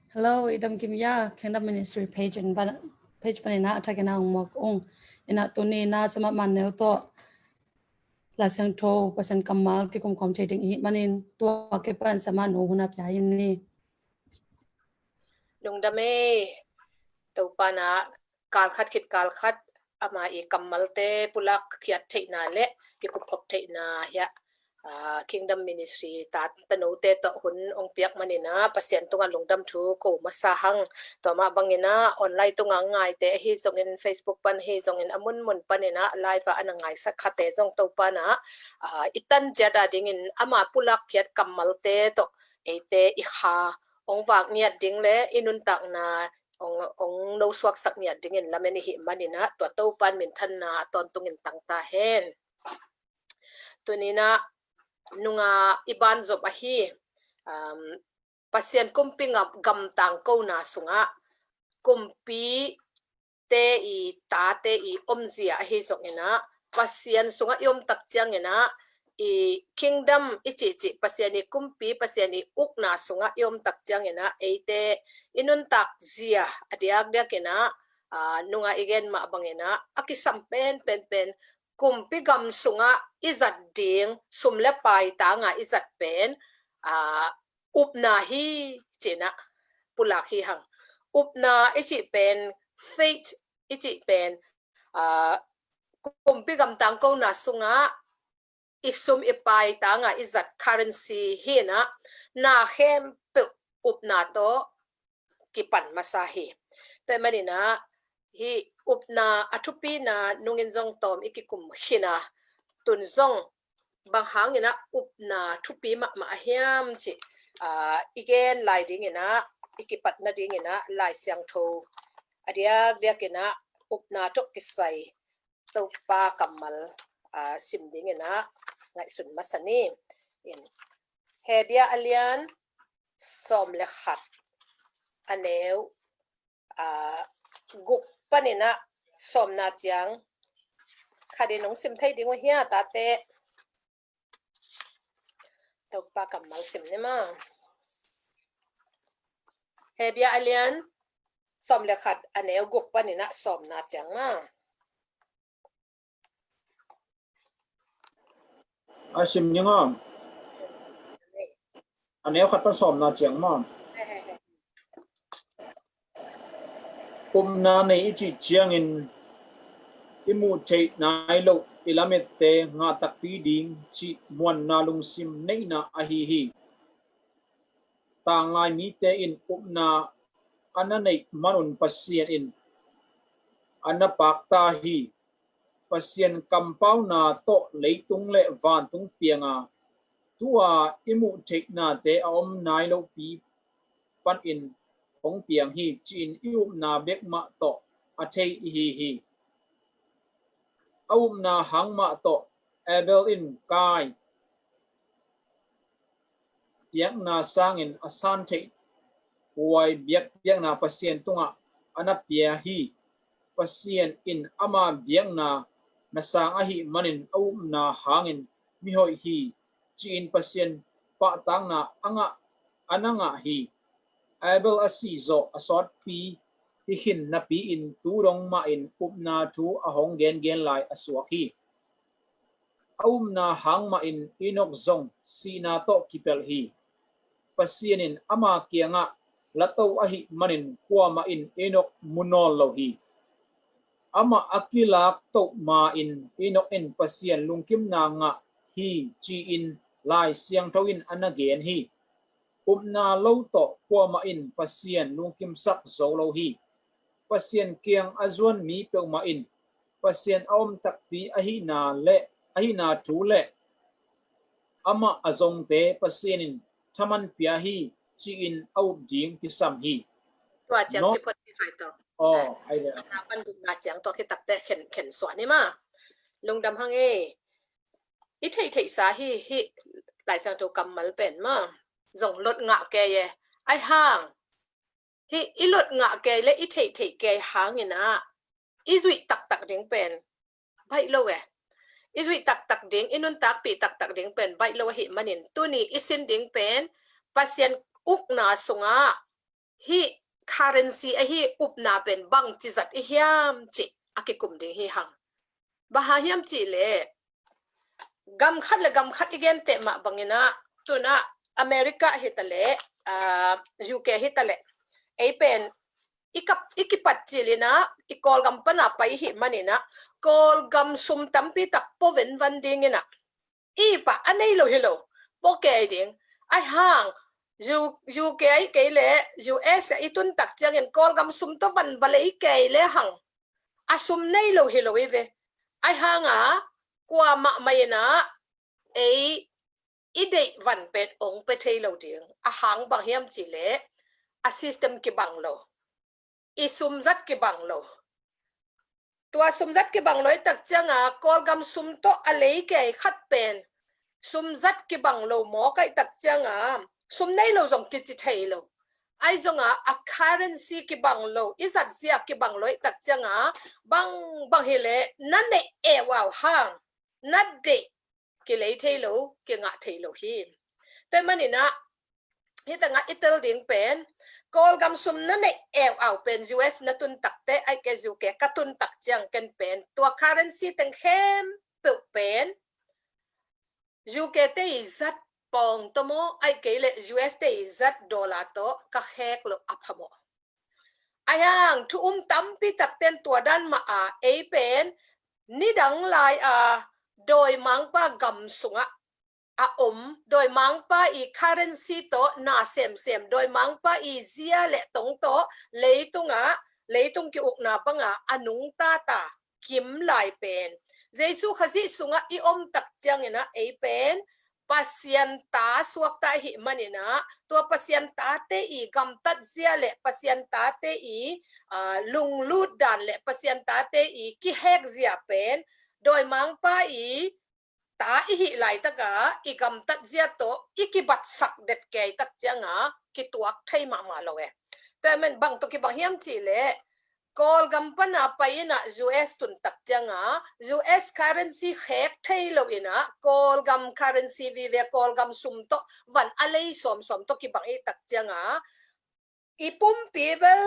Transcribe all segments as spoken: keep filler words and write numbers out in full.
Hello, i dam kim hia? Kingdom Ministry page in pan, page panin ah a thakin ah hong muak ung. Inah tuni in ah Samah Man Neu tawh Lai Siangtho Pasian kammal kikum khawm thei ding i hih manin tua kipan Samah Nu hun a pia hi ni. Lungdam ei. Topa in ah kal khat khit kal khat ama i kammalte pulak khiat theihna le kikum khop theihna hiah, ah, Kingdom Ministry ta tanote tawh hun hong piak manin ah Pasian tungah lungdam thu ko masa hang. Tua mah bangin ah online tungah ngaite ahi zongin, Facebook pan ahi zongin, a munmun panin ah live ah a na ngaisak khate zong Topa in ah, ah, i tan ciat a dingin ama pulak khiat kammalte tawh eite i kha hong vak ngiat ding le i nuntakna hong, hong nosuaksak ngiat dingin lamen i hih manin ah tua Topa in minthanna tawntungin tang ta hen. Tuni in ah nungah i banzop ahi, um, Pasian kumpi gam, gam tangkona sungah kumpi te i tate i omzia ahi zongin ah Pasian sungah i om tak ciangin ah i kingdom i cihcih Pasian i kumpi, Pasian i ukna sungah i om tak ciangin ah eite i nuntak zia a diakdiakin ah, ah, nungah i gen mah bangin ah a kisam pen pen pen kumpi gam sungah i zat ding, sum le pai tangah i zat pen, ah, upna hi ci-in ah pulak hi hang. Upna i cih pen, faith i cih pen, ah, kumpi gam tangkona sungah i sum i pai tangah i zat currency hi-in ah na khempeuh upna tawh kipan masa hi. Tua ahih manin ah hih upna a thupina nungin zong tawm i kikum khin a, tun zong bang hangin ah upna thupi mahmah a hiam cih, ah, i gen lai dingin ah, i kipat nadingin ah Lai Siangtho a diakdiakin ah upna tawh kisai Topa kammal, ah, sim dingin ah ngaihsun masa ni. In, Hebru a lian sawm le khat, a neu, ah, guk panin ah sawmna ciang khat in hong sim thei ding uh hia, tate? Topa kammal sim ni maw. Hebru a lian sawm le khat, a neu guk panin ah sawmna ciang maw. A sim ni maw. A neu khat pan sawmna ciang maw. Upna nei i cih ciangin i muh theih nai loh i lamette ngah takpi ding cih muanna lungsim neihna ahi hi. Tanglai mite in upna a na neih manun Pasian in a na pakta hi. Pasian kampauna tawh leitung le vantung pianga tua i muh theihnate a om nai lopi panin hong piang hi, ci-in i upna bek mah tawh a thei ihi hi. A upna hang mah tawh Abel in Kain piakna sangin a san theih huai biakpiakna Pasian tungah a na pia hi. Pasian in ama biakna na sang ahih manin a upna hangin mihoih hi, ci-in Pasian pahtakna a ngah, a na ngah hi. Abel a sih zawh a sawtpi hi khin napi-in tu dong mahin upna thu a hong gengen lai a suak hi. A upna hang mahin Enok zong sihna tawh kipelh hi. Pasian in ama kiangah lato ahih manin kuamah in Enok mu nawn lo hi. Amah a kilak toh ma-in Enok in Pasian lungkimna ngah hi, ci-in Lai Siangtho in a na gen hi. Upna lo tawh kuamah in Pasian lungkimsak zo lo hi. Pasian kiang a zuan mi peuhmah in Pasian a om takpi ahihna le, ahihna thu le amah a zongte Pasian in thaman pia hi, ci-in a up ding kisam hi. Tua ciang ci phot hi sai tawh. Aw, ai le. Na pan gukna ciang tawh khit takte khen, khen suah ni maw. Lungdam hang ei. I theihtheihsa hi, hih Lai Siangtho kammal pen maw. Zong lot ngah kei e. Ai hang. Hih i lot ngah kei le i theihtheih kei hangin ah i zuih taktak ding pen baih lo e. I zuih taktak ding, i nuntakpih taktak ding pen baih lo ahih manin tuni i sin ding pen Pasian ukna sungah hih currency ahi upna pen bangci zat i hiam cih a kikum ding hi hang. Bang hang hiam cih leh gam khat le gam khat i genteh mah bangin ah, tun ah America hi ta leh, aa, U K hi ta leh, ei pen i kap, i kipat cil in ah i Kawlgam pan a pai i hih manin ah Kawlgam sum tampi tak pua venvan dingin ah i pah a nei lo hi lo, pua kei ding. Ahi hang U-, U K ahih kei leh U S ah i tun tak ciangin Kawlgam sum tawh van va lei kei le hang a sum nei lo hi lo i ve. Ahi hang a kuamah mah in ah ei i deih van pen ong pia thei lo ding. A hang bang hiam cih leh a system kibang lo, i sum zat kibang lo. Tua sum zat kibang lo i tak ciang a Kawlgam sum tawh a lei kei khat pen sum zat kibang lo mawk a i tak ciang a sum nei lo zong kici thei lo. Ahi zong a a currency kibang lo, i zat zia kibang lo i tak ciang a bang, bang hi leh na neih eu au hang na deih kilei thei lo, kingah thei lo hi. Tua ahih manin ah hih teng ah i tel ding pen Kawlgam sum na neih eu au pen U S na tun tak teh, ahih kei leh U K ka tun tak ciang ken pen tua currency teng khempeuh pen U K te i zat pawng tawh maw, ahih kei leh U S te i zat dollar tawh ka khek loh a phamawh. Ahi hang thu um tampi tak ten tua dan mah a ei pen nidang lai a dawimangpa gam sungah a om, dawimangpa i currency tawh na semsem, dawimangpa i zia le tong tawh leitungah, leitung ki-ukna bangah a nungta ta kim lai pen Jesu Khazih sungah i om tak ciangin ah ei pen Pasian ta suakta ahih manin ah tua Pasian tate i gamtat zia le Pasian tate i, aa, lunglut dan le Pasian tate i kihek zia pen dawimangpa i ta i hih laitakah i gamtat zia tawh i kibatsak det kei tak ciangah kituak thei mahmah lo e. Tua ahih manin bang tawh kibang hiam cih leh Kawlgam pan a pai in ah U S tun tak ciangah U S currency khek thei lo in ah Kawlgam currency vive Kawlgam sum tawh van a lei sawmsawm tawh kibang i tak ciangah i pumpi bel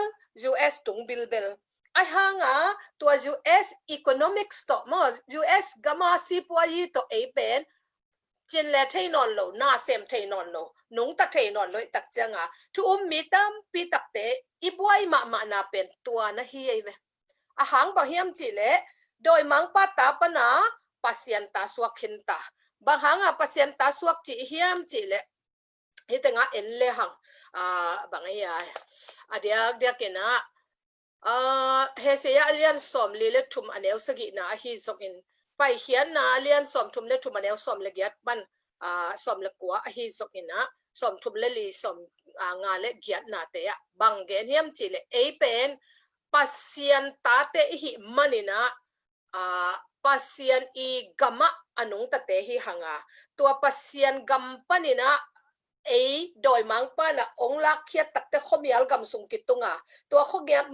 U S tung bilbel. Ahi hang a tua U S economics tawh maw, U S gam a sipuayi tawh ei pen cin le thei nawn lo, na sem thei nawn lo, nungta thei nawn lo i tak ciangah thu um mi tampi takte i buai mahmahna pen tua na hi ei ve. A hang bang hiam cih leh dawimangpa ta pan a Pasian ta suak khin ta. Bang hang a Pasian ta suak cih hiam cih leh hih teng ah en le hang, aa, bang ei a, a diakdiak in ah, aa, Hosea a lian sawmli le thum a neu sagihna ahi zongin, Paikhiatna a lian sawmthum le thum a neu sawm le giat pan, aa, sawm le kua ahi zongin ah sawmthum le li, sawm, aa, nga le giatnate ah bang gen hiam cih leh ei pen Pasian tate i hih manin ah, aa, Pasian i gamah a nungtate hi hang a, tua Pasian gam panin ah ei dawimangpa in ah ong lakkhiat tak teh khuamial gam sung kitung a, tua khuamial,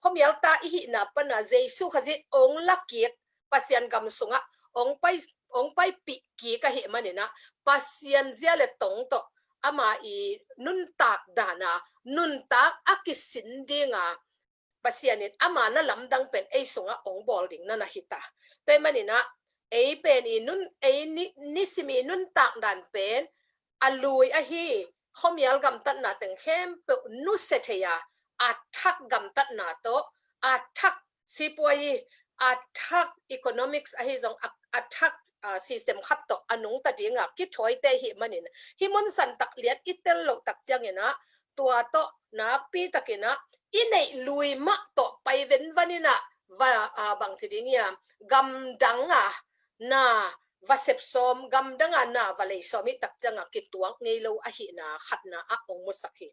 khuamial ta i hihna pan a Jesu Khazih ong lakik Pasian gam sungah ong pai, ong paipih kik ahih manin ah Pasian zia le tong tawh ama i nuntak dan a, nuntak a kisin ding a, Pasian in ama na lamdang pen ei sungah ong bawl ding na na hi ta. Tua ahih manin ah ei pen i nun, ei ni, nisim i nuntak dan pen a lui ahi khuamial gamtatna teng khempeuh nusia thei a, a thak gamtatna tawh, a thak sipuayi, a thak economics ahi zong, a, a thak, ah, system khat tawh a nungta ding a kithawite ahih manin hih mun san tak lian i tel loh tak ciangin ah tua tawh nakpi takin ah i neih lui mah tawh pai venvan in ah va, aa, bangci ding hiam, gamdang a na va sep sawm, gamdang a na va lei sawm i tak ciangah kituak ngei lo ahihna khatna ah ong musak hi.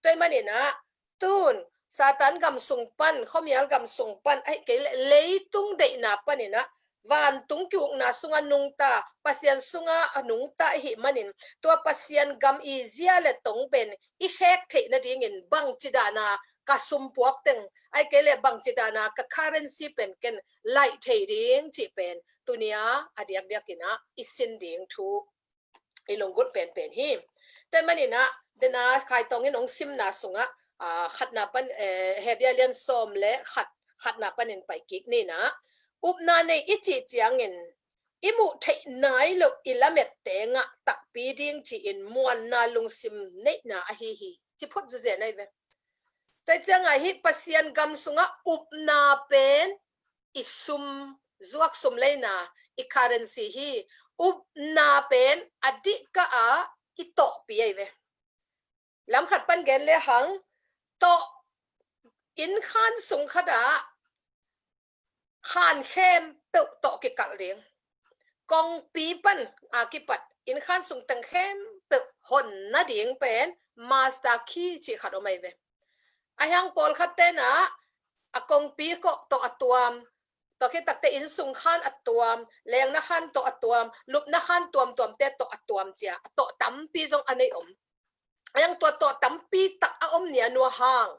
Tua ahih manin ah tun Satan gam sung pan, khuamial gam sung pan, ahih kei leh leitung deihna panin ah vantung ki-ukna sungah nungta, Pasian sungah a nungta ahih manin tua Pasian gam i zia le tong pen i khek theih nadingin bangci dan a ka sumpuak teng, ahih kei leh bangci dan a ka currency pen ken laih thei ding cih pen tuni a a diakdiak in ah i sin ding thu i lunggulh penpen hi. Tua ahih manin ah dena Khai Tawng in ong simna sungah ah, khatna pan, eh, Hebru lian sawm le khat, khatna panin pai kik ni na. Upna nei i cih ciangin i muh theih nai lo i lamette ngah takpi ding ci-in muanna lungsim neihna ahi hi. Ci phot zuzen ahi ve. Tua ciangah hih Pasian gam sungah upna pen i sum, zuak sum leina, i currency hi. Upna pen a dihkah a i tawhpi ahi ve. Lam khat pan gen lehang, tawh inn khan sung khatah khan khempeuh tawh kikalh ding. Kongpi pan a kipat inn khan sung teng khempeuh hon nading pen master key cih khat om ahi ve. A hiang pawlkhat tenah a kongpi kawh tawh a tuam, tua khit takte inn sung khan a tuam, lengna khan tawh a tuam, lupna khan tuamtuamte tawh a tuam cia, a tawh tampi zong a nei om. A hiang tua tawh tampi tak a om nia nua hang,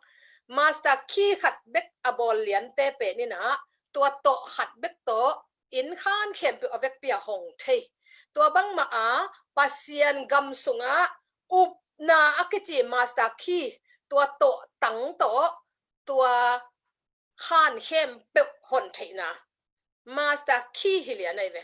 master key khat bek a bawl liante pen inah tua tawh khat bek tawh inn khan khempeuh a vekpi a hong thei. Tua bangmah a Pasian gam sungah upna a kici master key, tua tawh tang tawh tua khan khempeuh hon theihna master key hi lian ahi ve.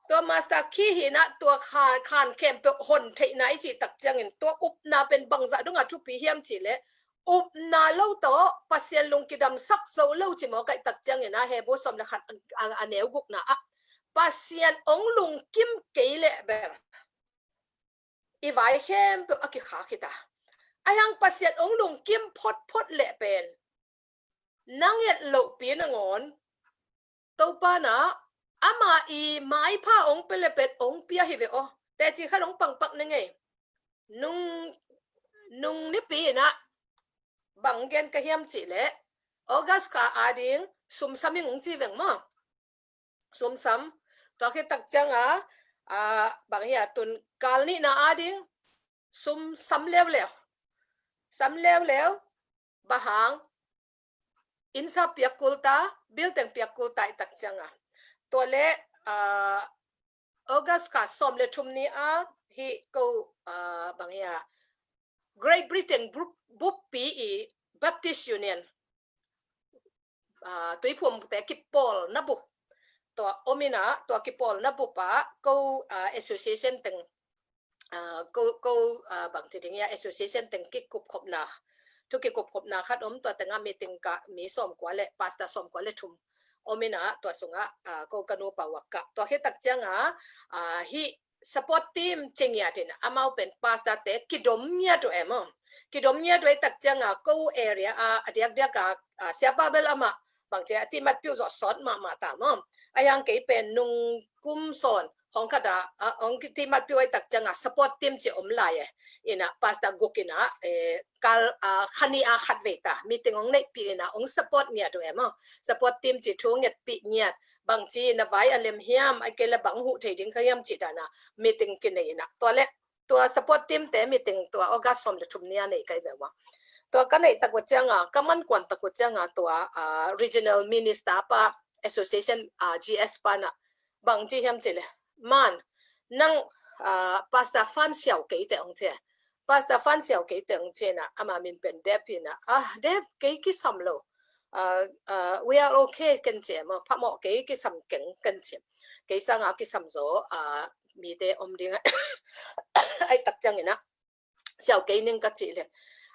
Tua master key hi inah tua khan, khan khempeuh hon theihna i cih tak ciangin tua upna pen bangzah dongah thupi hiam cihleh, upna lo tawh Pasian lungkidamsak zo lo ci mawk ahih tak ciangin a Hebru sawm le khat a, a, a neu gukna ah Pasian ong lungkim kei leh bel i vai khempeuh a kikhak hi ta. A hiang Pasian ong lungkim photphot leh pen nang et lohpi nangawn Topa na ama i maipha ong pia le pen ong pia hi ve aw. Teci khat ong pangpak ni ngei. Nung, nung nipi inah bang gen ka hiam cihleh August kha ading sumsam ing ong ci veng maw. Sumsam. Tua khit tak cianga, a, bang hia tun kal nihna ading sumsam leuleu. Sam leuleu, bang hang, inn sa piak kul ta, building piak kul ta i tak cianga. Tua le, a, August kha sawm le thum ni a, hih ko, a, bang hia, Great Britain bup, buppi i Baptist Union, a, tuiphumte kipawlna bup. Tua om inah, tua kipawlna bup ah ko, a, association teng, a, ko, ko, a, bang ci ding hia, association teng kikupkhopna, thu kikupkhopna khat om, tua tengah meeting kah mi sawmkua le, pastor sawmkua le thum om inah, tua sungah, a, ko ka nupa uak kah. Tua khit tak cianga, a, hih support team ci ngiat in amau pen pastor te kidom ngiat uh e maw. Kidom ngiat uh i tak cianga ko area a, a diakdiak a, a, Sia Babel amah bang ci a timat piu zawh sawt mahmah ta maw. A hiang kei pen nung kum sawn hong khat a, a, hong timat piu i tak cianga support team ci om lai e. Inah pastor guk inah, e, kal, a, khani a khat vei ta meeting hong neihpih inah hong support ngiat uh e maw. Support team ci thu ngetpih ngiat, bang ci na vai a lem hiam, a kei le bang huh thei ding ka hiam cih dana meeting kinei inah. Tua le, tua support team te meeting tua August sawm le thum ni a nei kai ve ua. Tua ka neih tak uh cianga, ka man kuan tak uh cianga tua, a, regional minister pa, association, a, G S pa na bang ci hiam cih le, man, nang, a, pastor fan siau kei te ong ci. Pastor fan siau kei te ong ci na, ama min pen Dep hi na. A, Dep, kei kisam lo. A, a, we are okay ken ci maw, phamawh kei, kisam keng ken ci. Kei sanga kisam zaw, a, mite om ding a, ai tak ciang ina. Siau kei ning ka ci le.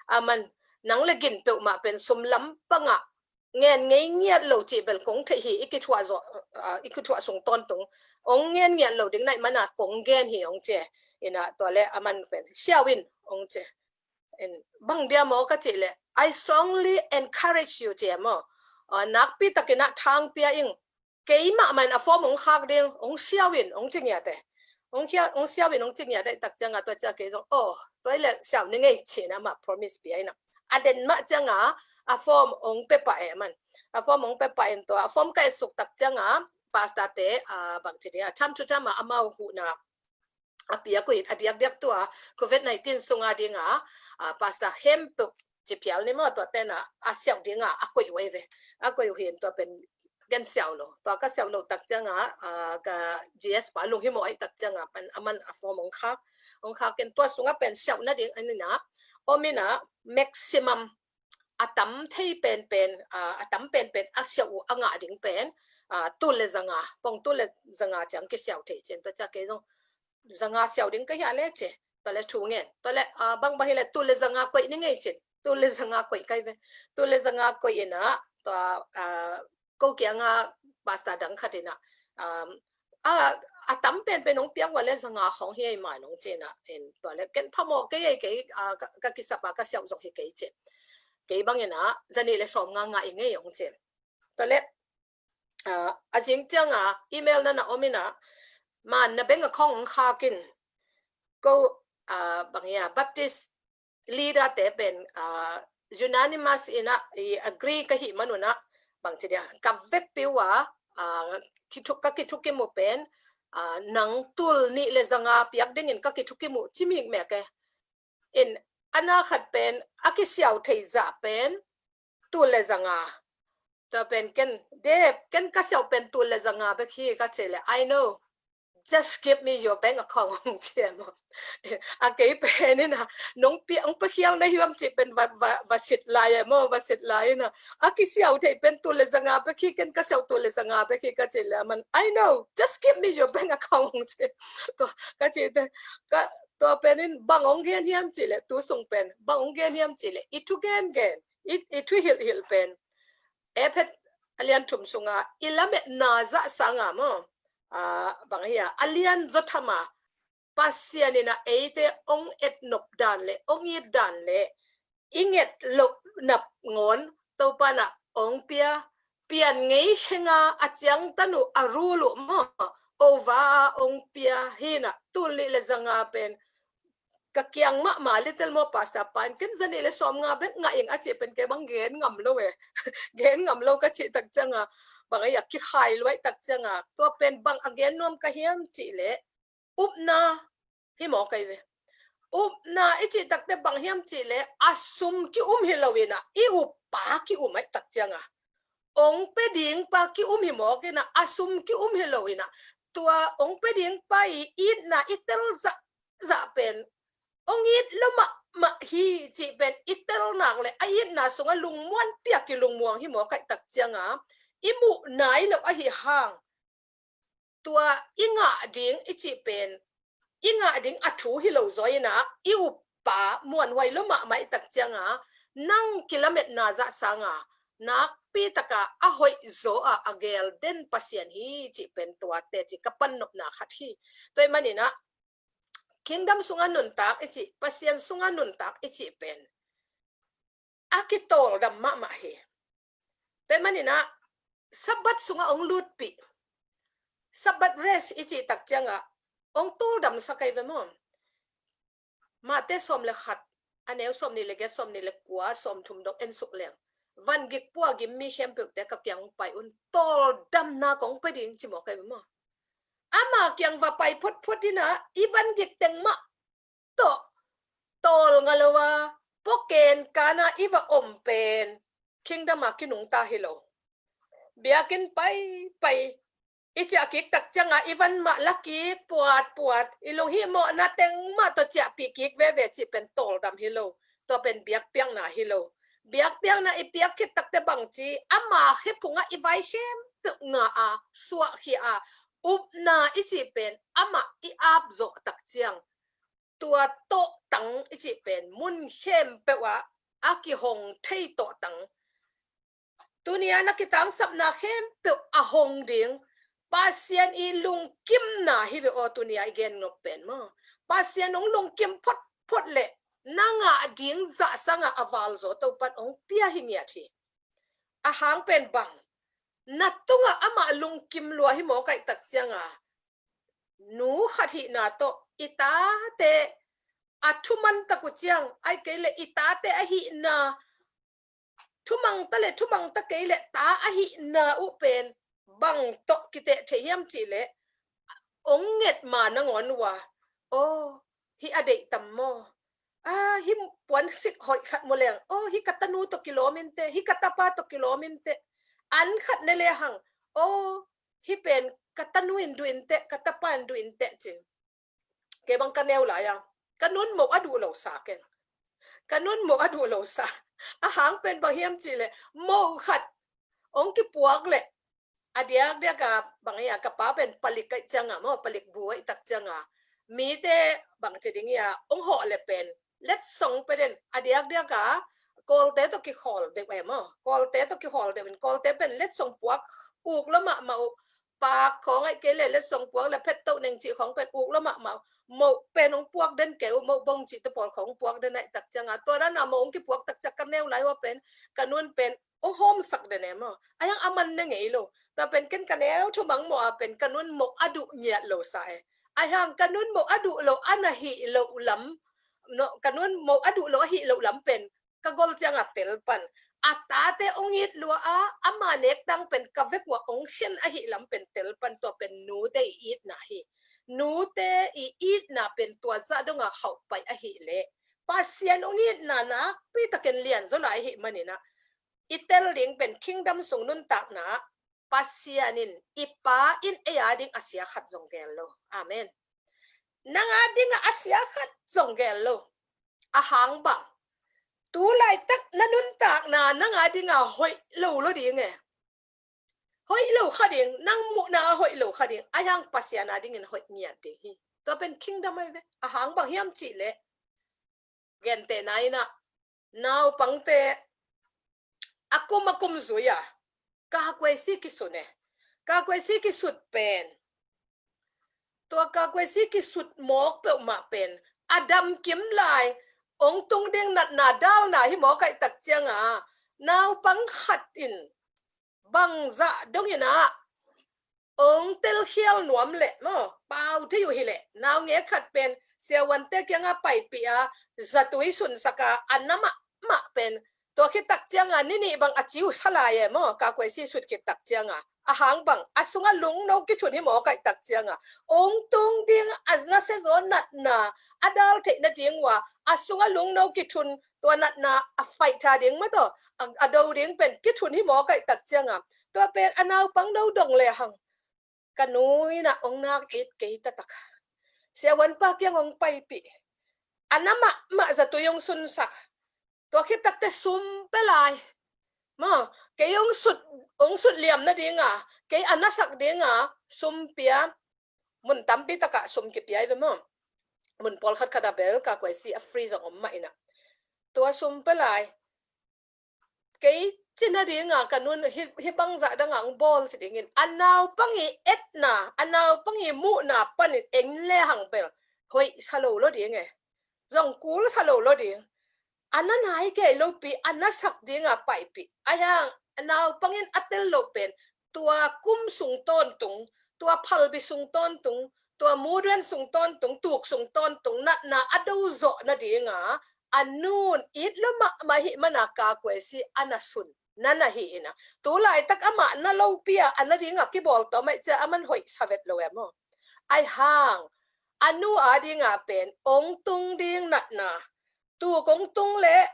A man, nang le gin peuhmah pen sum lampang a ngen ngei ngiat lo cih bel kong theih hi, i kithuah zaw, a, i kithuah sung tawntung. Ong ngen ngiat lo ding naih mana kong gen hi ong ci. Ina tua le a man pen, siau in ong ci. In, bang dia maw ka cih leh, I strongly encourage you ci maw. A, nakpi takin a thang pia ing, keimah mah in a form ong khak ding, ong siau in ong ci ngiat e. Ong siau in ong ci ngiat e tak ciang a tua ciang kei zong, oh, tua i leh siau ni ngei ci na mah promise pia ina. A den mah ciang a, a form ong pia pah e man. A form ong pia pah in tua, a form ka et suk tak ciang a, pastor te, a, bang ci ding a, time to time a amau huhna a piak uh in a diakdiak tua covid nineteen sunga dinga, a, pastor khempeuh ci phial ni maw tua tena a siau dinga a koih uh ei ve. A koih uh hin tua pen gen siau lo. Tua ka siau lo tak ciang a, a, ka G S pa lunghimawh ei tak ciang a pan a man a form ong khak. Ong khak ken tua sunga pen siau nading a nina om in ah, maximum a tam thei penpen, a tam penpen a siau uh a ngah ding pen tul le zanga, pong tul le zanga ciang kisiau thei cin. Tua ciang kei zong zanga siau ding ka hia le ci. Tua le thu ngen, tua le bangbang hi le tul le zanga koih ni ngei cin. Tul le zanga koih kai ve. Tul le zanga koih in ah, tua ko kianga pastor dang khat in ah, a tam penpen hong piang ua le zanga khong hi ei mai nong ci in ah, tua le ken phamawh kei ei, kei ka kisap a ka siau zong hi kei ci. Kei bang in ah zanih le sawm nga ngah i ngei hong ci. Tua le a zing cianga email na na om in ah, man na bank account hong khak in, ko bang ia Baptist leader te pen unanimous in ah i agree ka hih man un ah, bang ci dia, ka vekpi uh a ka kithukim uh pen nang tul nih le zanga piak dingin ka kithukim uh ci mikmek e. In a na khat pen a kisiau thei zah pen tul le zanga. Tua pen ken, Dave, ken ka siau pen tul le zanga bek hi ka ci le, I know, just give me your bank account, hong ci e maw. A kei pen in ah, nong pi, hong pia khial na hiam ci pen va, va, va sit lai e maw, va sit lai in ah, a kisiau thei pen tul le zanga bek hi, ken ka siau tul le zanga bek hi ka ci le, a man, I know, just give me your bank account, hong ci. Tua ka ci te, ka, tua pen in bang hong gen hiam ci le, tu sung pen bang hong gen hiam ci le, i thu gengen, i, i thu hilhhilh pen Ephet a lian thum sunga i lametna zah sanga maw, bang hia, a lian zaw thama Pasian in ah eite hong etnop dan le hong it dan le i nget loh nap ngawn Topa in ah hong pia, pian ngei khenga a ciangtan uh a rul uh maw, ova hong pia hi in ah, tul nih le zanga pen ka kiang mahmah, Little Mo pastor pa in ken zanih le sawm nga bek ngah ing a cih pen kei bang gen ngam lo e. Gen ngam lo ka cih tak cianga, bang a ia kikhai luai tak cianga, tua pen bang a gen nuam ka hiam cih le upna hi maw kai ve. Upna i cih takte bang hiam cih le a sum ki um hi lo in ah, i uppa ki um ai tak cianga, ong pe ding pa ki um hi mawk in ah, a sum ki um hi lo in ah, tua ong pe ding pa i itna i tel zah zah pen ong it lo mahmah hi cih pen i tel nak le a itna sungah lungmuan piak i lungmuang hi mawk ai tak cianga, i muh nai lo ahi hang, tua i ngah ding i cih pen i ngah ding a thu hi lo zaw in ah, i uppa muanhuai lo mahmah i tak cianga, nang kilametna zah sanga nakpi taka a hoih zaw a a gel den Pasian hi cih pen tua teci ka pannopna khat hi. Tua i manin ah Kingdom sunga nuntak i cih, Pasian sunga nuntak i cih pen a kitawldam mahmah hi. Tua i manin ah Sabbath sunga ong lutpih, Sabbath rest i cih tak cianga ong tawldam sa kai ve maw. Mate sawm le khat, a neu sawm nih le giat, sawm nih le kua, sawm thum dong en suk leng, van gik pua gim mi khempeuhte ka kiang pai un, tawldamna kong pe ding ci mawk ai maw. Ama kiang va pai photphot in ah i van gik teng mah tawh tawl nga lo a, puaken kana i va om pen Kingdom a kinungta hi lo. Biakinn paipai i ciah kik tak cianga i van mah la kik puatpuat, i lunghihmawhna teng mah tawh ciahpih kik veve cih pen tawldam hi lo. Tua pen biakpiakna hi lo. Biakpiakna i piak khit takte bangci, ama khephungah i vai khempeuh ngah a, suahkhia a, upna i cih pen amah i apzawh tak ciang, tua tawhtang i cih pen mun khempeuh ah a kihong thei tawhtang. Tunia na kitangsapna khempeuh a hong ding Pasian i lungkimna hi ve aw, tunia i gen ngop pen maw. Pasian hong lungkim photphot le na ngah ding zah sanga a valzaw Topan hong pia hi ngiat hi. A hang pen bang, na tungah amah lungkim lua hi mawk ai tak cianga, nu khat hihna tawh i tate a thuman tak uh ciang, ai kei le i tate a hihna thumang ta le thumang ta kei le ta a hihna uh pen bang tawh kiteh thei hiam cih le, ong nget ma nangawn uh a, aw, hi a deih tam maw? A, hi puan sik hoih khat maw leng, aw, hi ka tanu tawh kilawm in teh, hi ka tapa tawh kilawm in teh, an khat ne le hang, aw, hi pen ka tanu in duh in teh, ka tapa in duh in teh cin. Kei bang ka neu lai a, ka nun moh a duh lo sa keng. Ka nun moh a duh lo sa. A hang pen bang hiam cih leh, moh khat hong kipuak leh, a diakdiak a bang hiam, ka pa pen palik ahih ciang a maw, palik bu ahih tak ciang a, mite bang ci ding hiam, hong hawh leh pen letsong pia den, a diakdiak a Kawlte tawh kikhawl deuh e maw, Kawlte tawh kikhawl deuh in, Kawlte pen letsong puak uk lua mahmah uh. Pak khawng ahih kei leh letsong puak leh phet toh neng cih khawng pen uk lua mahmah uh. Moh pen hong puak den kei uh, moh bong cihte pawl khawng hong puak den ahih tak ciang a, tua dan a moh hong kipuak tak ciang ka neu lai ua pen, ka nun pen hong hawmsak den e maw. A hiang a man ne ngei lo. Tua pen ken ka neu thumang mawh a pen ka nun moh a duh ngiat lo sa e. A hiang ka nun moh a duh lo a na hih loh lam, no, ka nun moh a duh lo a hih loh lam pen ka gol ciang a tel pan. A tate hong it lua a, ama nek dang pen ka vek ua hong khen ahih lam pen tel pan, tua pen nute i itna hi. Nute i itna pen tua zah dong a khauh pai ahih leh, Pasian hong itna nakpi takin lian zaw lai ahih manin ah, i tel ding pen kingdom sung nuntakna, Pasian in, i Pa in ei a ding a sia khat zong gel lo. Amen. Nang a ding a sia khat zong gel lo. A hang bang, tu laitak na nuntakna nang a ding a hoih lo lo ding e. Hoih lo kha ding, nang muhna a hoih lo kha ding, a hiang Pasian a dingin hoih ngiat ding hi. Tua pen kingdom ahi ve. A hang bang hiam cih leh, gentehna in ah, naupangte a kum a kum zui a, kakuaisi kisut e. Kakuaisi kisut pen, tua kakuaisi kisut mawk peuhmah pen a dam kim lai, hong tung ding natna dalna hi mawk ahih tak ciang a, naupang khat in bangzah dongin ah hong telkhial nuam leh maw, pau thei uh hi leh, naungek khat pen siavuante kiang a paipih a, zatui sunsak a, a na mahmah pen, tua khit tak ciang a ni nih bang a ci uh sa lai e maw, kakuaisi sut khit tak ciang a. A hang bang, a sung a lungno kithun hi mawk ahih tak ciang a, hong tung ding a nasia zaw natna a dal theih nading ua, a sung a lungno kithun, tua natna a faih tha ding maw, tua a, a do ding pen kithun hi mawk ahih tak ciang a, tua pen a naupang no dong lehang, ka nu in ah hong nak it kei taktak a, siavuanpa kiang hong paipih, a na mahmah zatui hong sunsak, tua khit tak teh sum pia lai maw, kei hong sut, hong sut liam nading a, kei a nasak ding a sum pia. Mun tampi tak ah sum kipia hi ve maw. Mun pawlkhat khat a bel kakuaisi a free zong om mah in ah, tua sum pia lai. Kei ci nading a ka nun hi, hi bangzah dang a hong bawl ci dingin, a naupang i etna, a naupang i muhna panin en lehang bel hoih sa lo lo ding e. Zong kul sa lo lo ding. A na nai kei lopi, a nasak ding a paipih. A hiang, a naupang in a tel loh pen, tua kum sung tawntung, tua phalbi sung tawntung, tua muduan sung tawntung, tuk sung tawntung natna a do zawh nading a, a nun it lua mahmah ahih man a kakuaisi a na sun na na hi in ah, tu laitak amah na lopi a, a na ding a kibawl tawm ahih ciang a man hoih sa vet lo e maw. A hang, a nu a ding a pen hong tung ding natna, tuk hong tung leh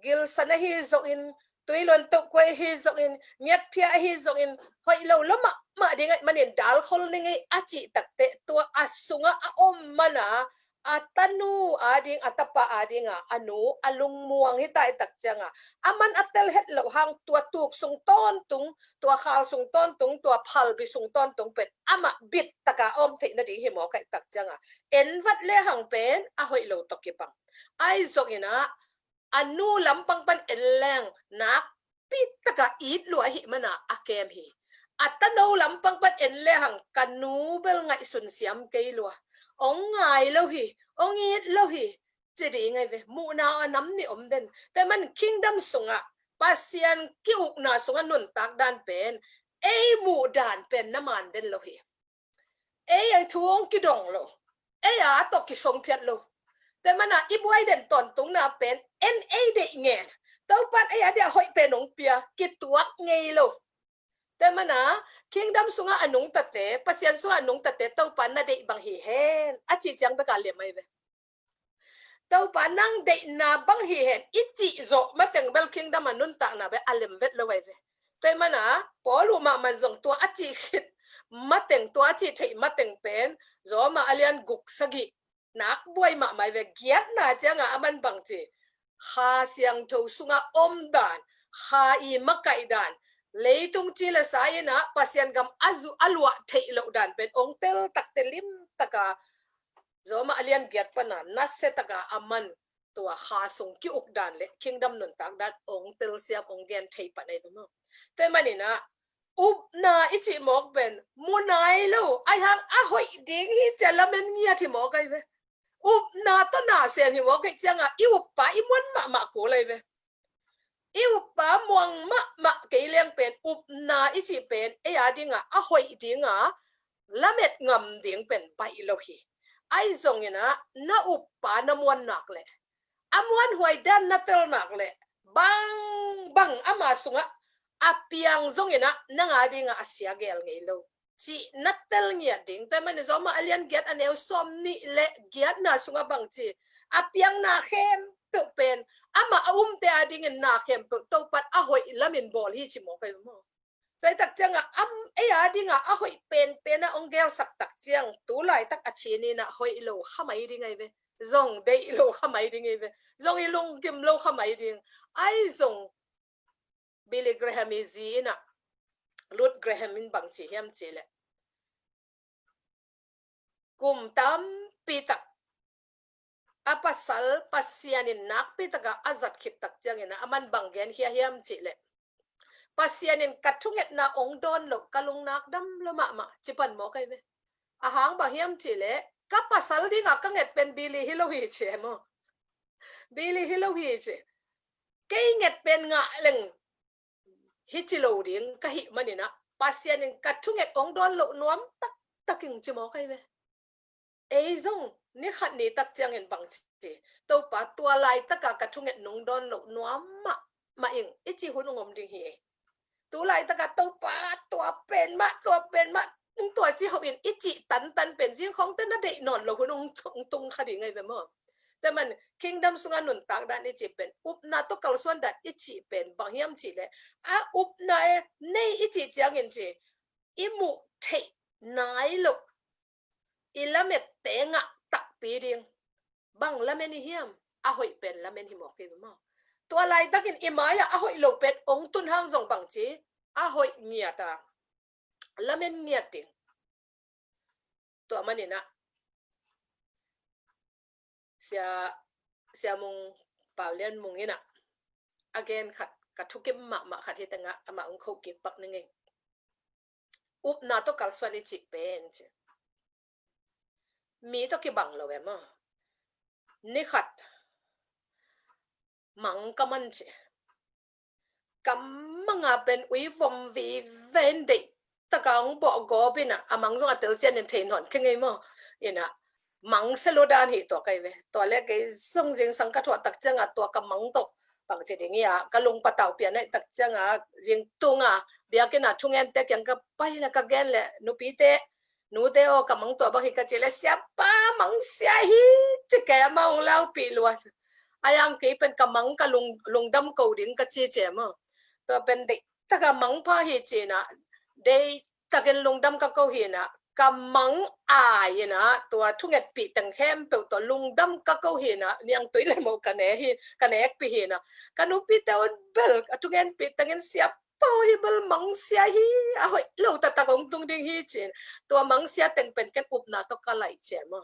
gilsan ahi zongin, tui luan toh kuai ahi zongin, ngiatphia ahi zongin, hoih lo lua mahmah ding ahih manin dalkhol ni ngei a cih tak teh, tua a sung ah a om man a, a tanu a ding, a tapa a ding a, a nu a lungmuang hi ta ahih tak ciang a, a man a tel het loh hang tua tuk sung tawntung, tua khal sung tawntung, tua phalbi sung tawntung pen amah bit tak a om theih nading hi mawk ahih tak ciang a, en vat lehang pen a hoih lo tawh kibang. Ahi zongin ah, a nu lampang pan en leng nakpi tak a it lua ahih man a a kem hi. A tanu lampang pan en lehang ka nu bel ngaihsun siam kei lua, hong ngai lo hi, hong it lo hi, ci ding ahi ve. Muhna a nam nih om den. Tua ahih man kingdom sung ah, Pasian ki-ukna sung ah nuntak dan pen, ei muh dan pen na man den lo hi. Ei a thu hong kidong lo, ei a tawh kisong phiat lo. Tua ahih man a i buai den tawntungna pen en ei deih ngen. Topa'n ei a dia hoih pen hong pia, kituak ngei lo. Tua ahih man a kingdom sung ah a nungtate, Pasian sung ah a nungtate, Topa'n na deih bang hi hen, a cih ciang bek a lem ahi ve. Topa nang deihna bang hi hen i cih zawh mateng bel kingdom a nuntakna bel a lem vet lo ahi ve. Tua ahih man a Paul uh mahmah zong tua a cih khit mateng, tua a cih theih mateng pen Roma a lian guk sagih nak buai mahmah ahi ve. Giatna ciang a a man bang ci, Kha Siangtho sungah om dan, Kha i makaih dan, leitung ci le sa inah Pasian gam a zu a luah theih loh dan pen ong tel takte limtaka Roma a lian giat pana nasia taka a man tua Kha sung ki-uk dan le kingdom nuntak dan ong telsiam ong gen thei pan ahi ve maw? Tua maninah upna i cih mawk pen mu nai lo, aihang a hoih ding hi cia lamen ngiat hi mawk ahi ve. Upna tawh na sem hi mawk ahi cianga i uppa i muan mahmah kul ahi ve. I uppa muang mahmah kei leng pen upna i cih pen ei a dinga a hoih dinga lamet ngam ding pen baih lo hi. Ahi zonginah na uppa na muan nak leh, a muanhuai dan na tel nak leh, bang bang ama sungah a piang zonginah nang a dingah a sia gel ngei lo cih na tel ngiat ding. Tua manin Roma a lian giat a neu sawm nih le giatna sungah bang ci, a piangna khempeuh pen amah a umte a dingin na khempeuh Topan a hoih lamin bawl hi ci mawk ahi maw? Tua i tak cianga am ei a dinga a hoih penpen a ong gelsak tak ciang tu laitak a cinin a hoih lo kha mai ding ahi ve. Zong deih lo kha mai ding ahi ve. Zong i lungkim lo kha mai ding. Ahi zong Billy Graham i zi inah Ruth Graham in bang ci hiam cih leh, kum tampi tak a pasal Pasian in nakpi taka a zat khit tak ciangin a man bang genkhia hiam cih leh, Pasian in ka thungetna ong dawn loh ka lungnak dam lo mahmah ci pan mawk ahi ve. A hang bang hiam cih leh ka pasal dinga ka nget pen Billy hi lo hi ci e maw? Billy hi lo hi ci. Kei nget pen ngah leng hi ci lo ding ka hih maninah Pasian in ka thunget ong dawn loh nuam taktak ing ci mawk ahi ve. Ei zong ni khat ni tak ciangin bang ci, Topa tua laitaka ka thunget nong dawn loh nuam mahmah ing i ci hun ong om ding hi ei. Tu laitaka Topa tua pen mah, tua pen mah, tua ci hohin i cih tantan pen zingkhawngte na deih nawn lo hun ong tung kha ding ahi ve maw? Tua man kingdom sunga nuntak dan i cih pen, upna tawh kalsuan dan i cih pen bang hiam cih leh, a upna e nei i cih ciangin ci, i muh theih nai loh i lamette ngah takpi ding. Bang lamen i hiam? A hoih pen lamen hi mawk hi maw? Tua laitakin i mai-ah a hoih lo pen ong tun hang zong bang ci, a hoih ngiat a lamen ngiat ding. Tua maninah Sia, Sia Mung, Pau Lian Mung inah a gen khat ka thukim mahmah khat hi tengah amah ong khoh kik pak ning ei. Upna tawh kalsuan i cih pen ci, mi tawh kibang lo e maw? Ni khat mang ka man ci, ka manga pen ui vom vive in deih taka ong bawh gawp inah a mang zong a telsian in thei nawn kei ngei maw? Inah mang sia lo dan hi tua ka hi ve. Tua le kei zong zingsang ka thuah tak cianga tua ka mang tawh bang ci ding hi a, ka lungpatau pian aih tak cianga zingtunga biakina thungente kiang ka pai le ka gen le, nupite, nute aw, ka mang tua bang hi ka ci le, siapa, mang sia hi ci kei, amah ong laupih lua. Ayang kei pen ka mang ka lung, lungdam ko ding ka ci ci e maw? Tua pen deih taka mang pha hi ci inah, deih takin lungdam ka ko hi inah, ka mang ai inah, tua thungetpih teng khempeuh tua lungdam ka ko hi inah, niangtui le moh ka ne hi, ka nekpih hi inah, ka nupite un bel a thungetpih tengin siapa hi bel mang sia hi, a hoih lo taktak ong tung ding hi ci-in, tua mang sia teng pen ken upna tawh ka laih ci e maw?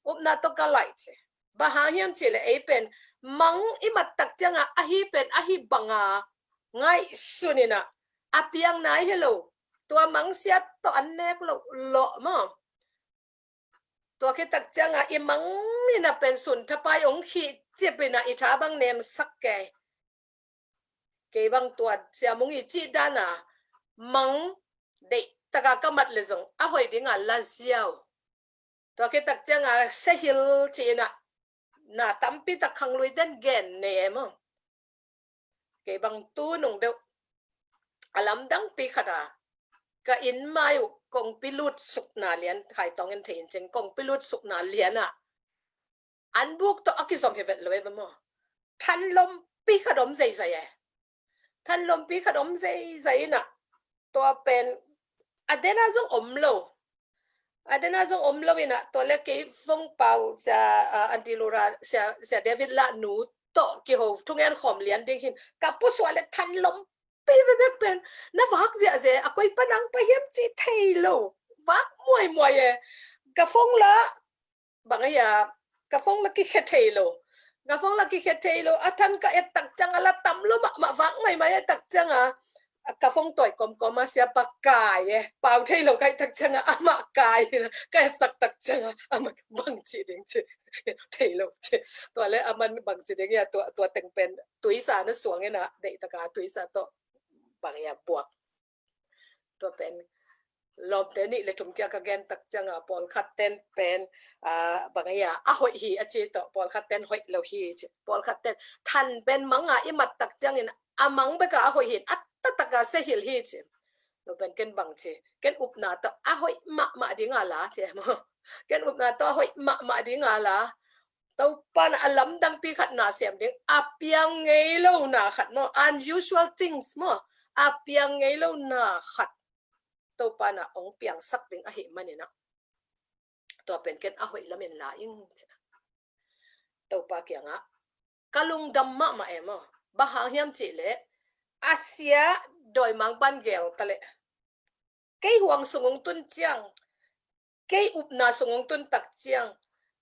Upna tawh ka laih ci. Bang hang hiam cih leh ei pen mang i mat tak cianga ahi pen ahi banga ngaihsun inah, a piang nai hi lo, tua mang sia tawh an nek loh lawh maw? Tua khit tak cianga i mang inah pen sun thapai ong khih cip inah i tha bang nemsak kei. Kei bang tua Sia Mung i cih dana mang deih taka ka mat le zong a hoih dinga la ziau. Tua khit tak cianga sehil ci inah na tampi tak khanglui den gen nei e maw? Kei bang tu nung deuh a lamdangpi khata ka inn mai uh kongpi lut sukna lian, Khaitawng in thei in cin, kongpi lut sukna lianah an buk tawh a kizom hi vet lo e ve maw? Thanlompi khat om zeizai e. Thanlompi khat om zeizai inah, tua pen a dena zong om lo. A dena zong om lo inah, tua le kei Vongpau, Sia, ah, Aunty Lura, Sia, Sia David lah nu tawh kiho thungen khawm lian ding hin. Ka pusuah le thanlom pi bebek pen na vak ziahziah e, a koi panang pa hiam cih thei lo. Vak muaimuai e. Ka phone la bang a hia, ka phone la kikhia thei lo. Ka phone la kikhia thei lo. A than ka et tak ciang a la tam lo mahmah, vak maimai a tak ciang a ka phone tawi kawmkawm a siapa kai e. Pau thei lo ka hih tak ciang a amah kai. Ka etsak tak ciang a amah bang ci ding ci thei lo ci. Tua le amah bang ci ding hia, tua, tua teng pen tuisa na suang in a, deih taka tuisa tawh bang hia buak. Tua pen lawmte nih le thum kia ka gen tak ciang a, pawlkhat ten pen, ah, bang hia, a hoih hi a ci tawh, pawlkhat ten hoih lo hi ci. Pawlkhat ten than pen mang a i mat tak ciangin a mang bek a a hoih hi in, a taktak a sia hilh hi ci. Tua pen ken bang ci, ken upna tawh a hoih mahmah ding a la ci maw. Ken upna tawh a hoih mahmah ding a la. Topa in a lamdangpi khat na sem ding, a piang ngei lo na khat maw, unusual things maw, a piang ngei lo na khat Topa in a hong piangsak ding ahih manin a, tua pen ken a hoih lamin la ing ci. Topa kiangah ka lungdam mahmah e maw. Bang hang hiam cih leh a sia dawimangpa'n geel ta leh, kei huang sung hong tun ciang, kei upna sung hong tun tak ciang,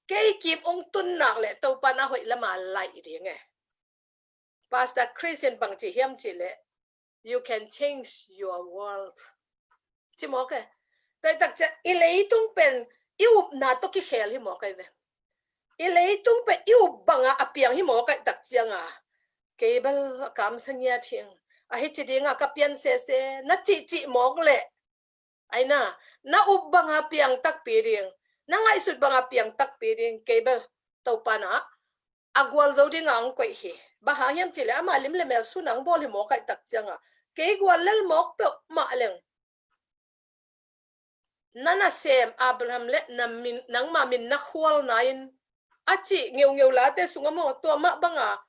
kei kip hong tun nak leh Topa in a hoih lam a laih ding e. Pastor Chris in bang ci hiam cih leh, "You can change your world," ci mawk e. Tua hih tak ciang i leitung pen i upna tawh kikhel hi mawk ahi ve. I leitung pen i up bang a a piang hi mawk ahih tak ciang a, kei bel a kamsa ngiat hi ing. A hi ci ding a ka pian sese na cihcih mawk leh, ai na, na up bang a piang takpi ding, na ngaihsut bang a piang takpi ding, kei bel Topa in a gualzo ding a hong koih hi. Bang hang hiam cih leh ama lim le mel sun a hong bawl hi mawk ahih tak ciang a, kei gual lel mawk peuhmah leng, na nasem Abraham le na min, nangma min na khualna in, a cih ngeungeu late sung a maw, tua mah bang a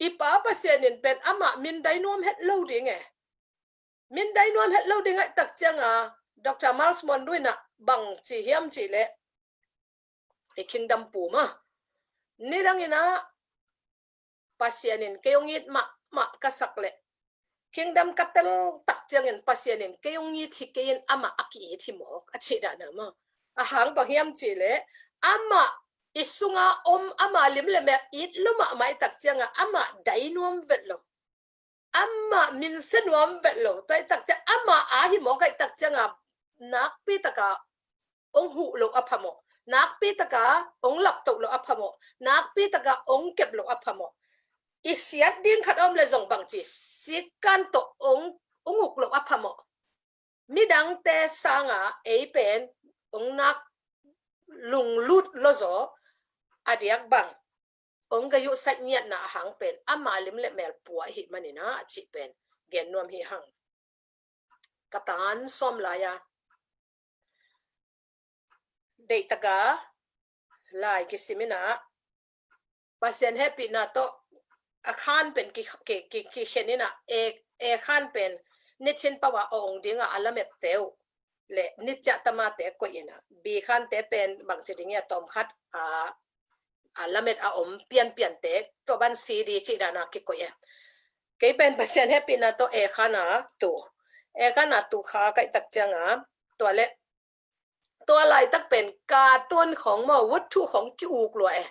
i Pa Pasian in pen amah min dai nuam het lo ding e. Min dai nuam het lo ding ahih tak ciang a, Doctor Myles Munroe in a bang ci hiam cih leh, i Kingdom pu maw, nidang in a Pasian in kei hong it mahmah ka sak leh, Kingdom ka tel tak ciangin Pasian in kei hong it hi kei in, amah a ki-it hi mawk, a cih dan a maw. A hang bang hiam cih leh, amah i sung a om, ama lim le mel it lo mahmah ahih tak ciang a, amah dai nuam vet lo, amah min sia nuam vet lo. Tua ahih tak ciang, amah a hi mawk ahih tak ciang a, nakpi tak a hong huh loh a phamawh, nakpi tak a hong laptoh loh a phamawh, nakpi tak a hong kep loh a phamawh. I siat ding khat a om leh zong bang ci, sikan tawh hong, hong uk loh a phamawh. Midangte sang a ei pen hong nak lunglut lo zaw, a diak bang hong gayuh saih ngiatna a hang pen ama lim le mel pua ahih manin a, a cih pen gen nuam hi hang. Ka tan sawm lai a, deih tak a lai kisim in a, Pasian hehpihna tawh a khan pen ki, ki, ki, kikhen in a, e, e khan pen nichin pau a a ong ding a, a lamet te uh le niciah tamate koih in a, bi khante pen bang ci ding hia, tawm khat a, a lamet a om pianpiante, tua ban C D cih dan a kikoih e. Kei pen Pasian hehpihna tawh e khan a tu, e khan a tu kha ka hih tak ciang a, tua le tua laitak pen cartoon khong maw, vuthu khong ki-uk lua e.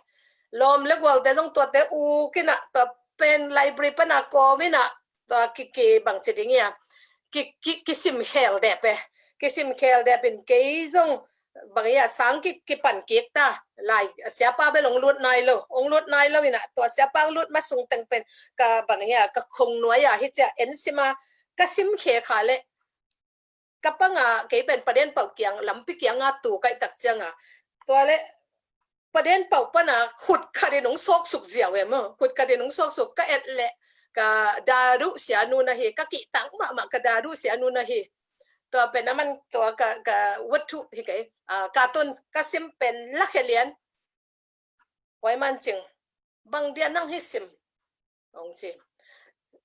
Lawm le gualte zong tuate uk in a, tua pen library pan a kawm in a, tua ki, ki bang ci ding hia, ki, ki, kisim khel dep e. Kisim khel dep in kei zong bang hia, sang ki, kipan kik ta. Lai, siapa bel ong lut nai lo, ong lut nai lo in a, tua siapa ong lut ma sung teng pen ka bang hia, ka khong nuai a hi cia en sim a, ka sim khe kha le, ka pang a, kei pen Pa Den Pau kiang, lampi kiang a tu ka hih tak ciang a, tua le Pa Den Pau pan a khut khat in ong sawksuk ziau e maw, khut khat in ong sawksuk, ka et le ka daru sia nu na hi, ka kihtang mahmah ka daru sia nu na hi. Tua pen a man tua ka, ka vuthu hi kei, a, cartoon ka sim pen la khe lian. Huai man cing, bang dia nang hi sim, ong ci.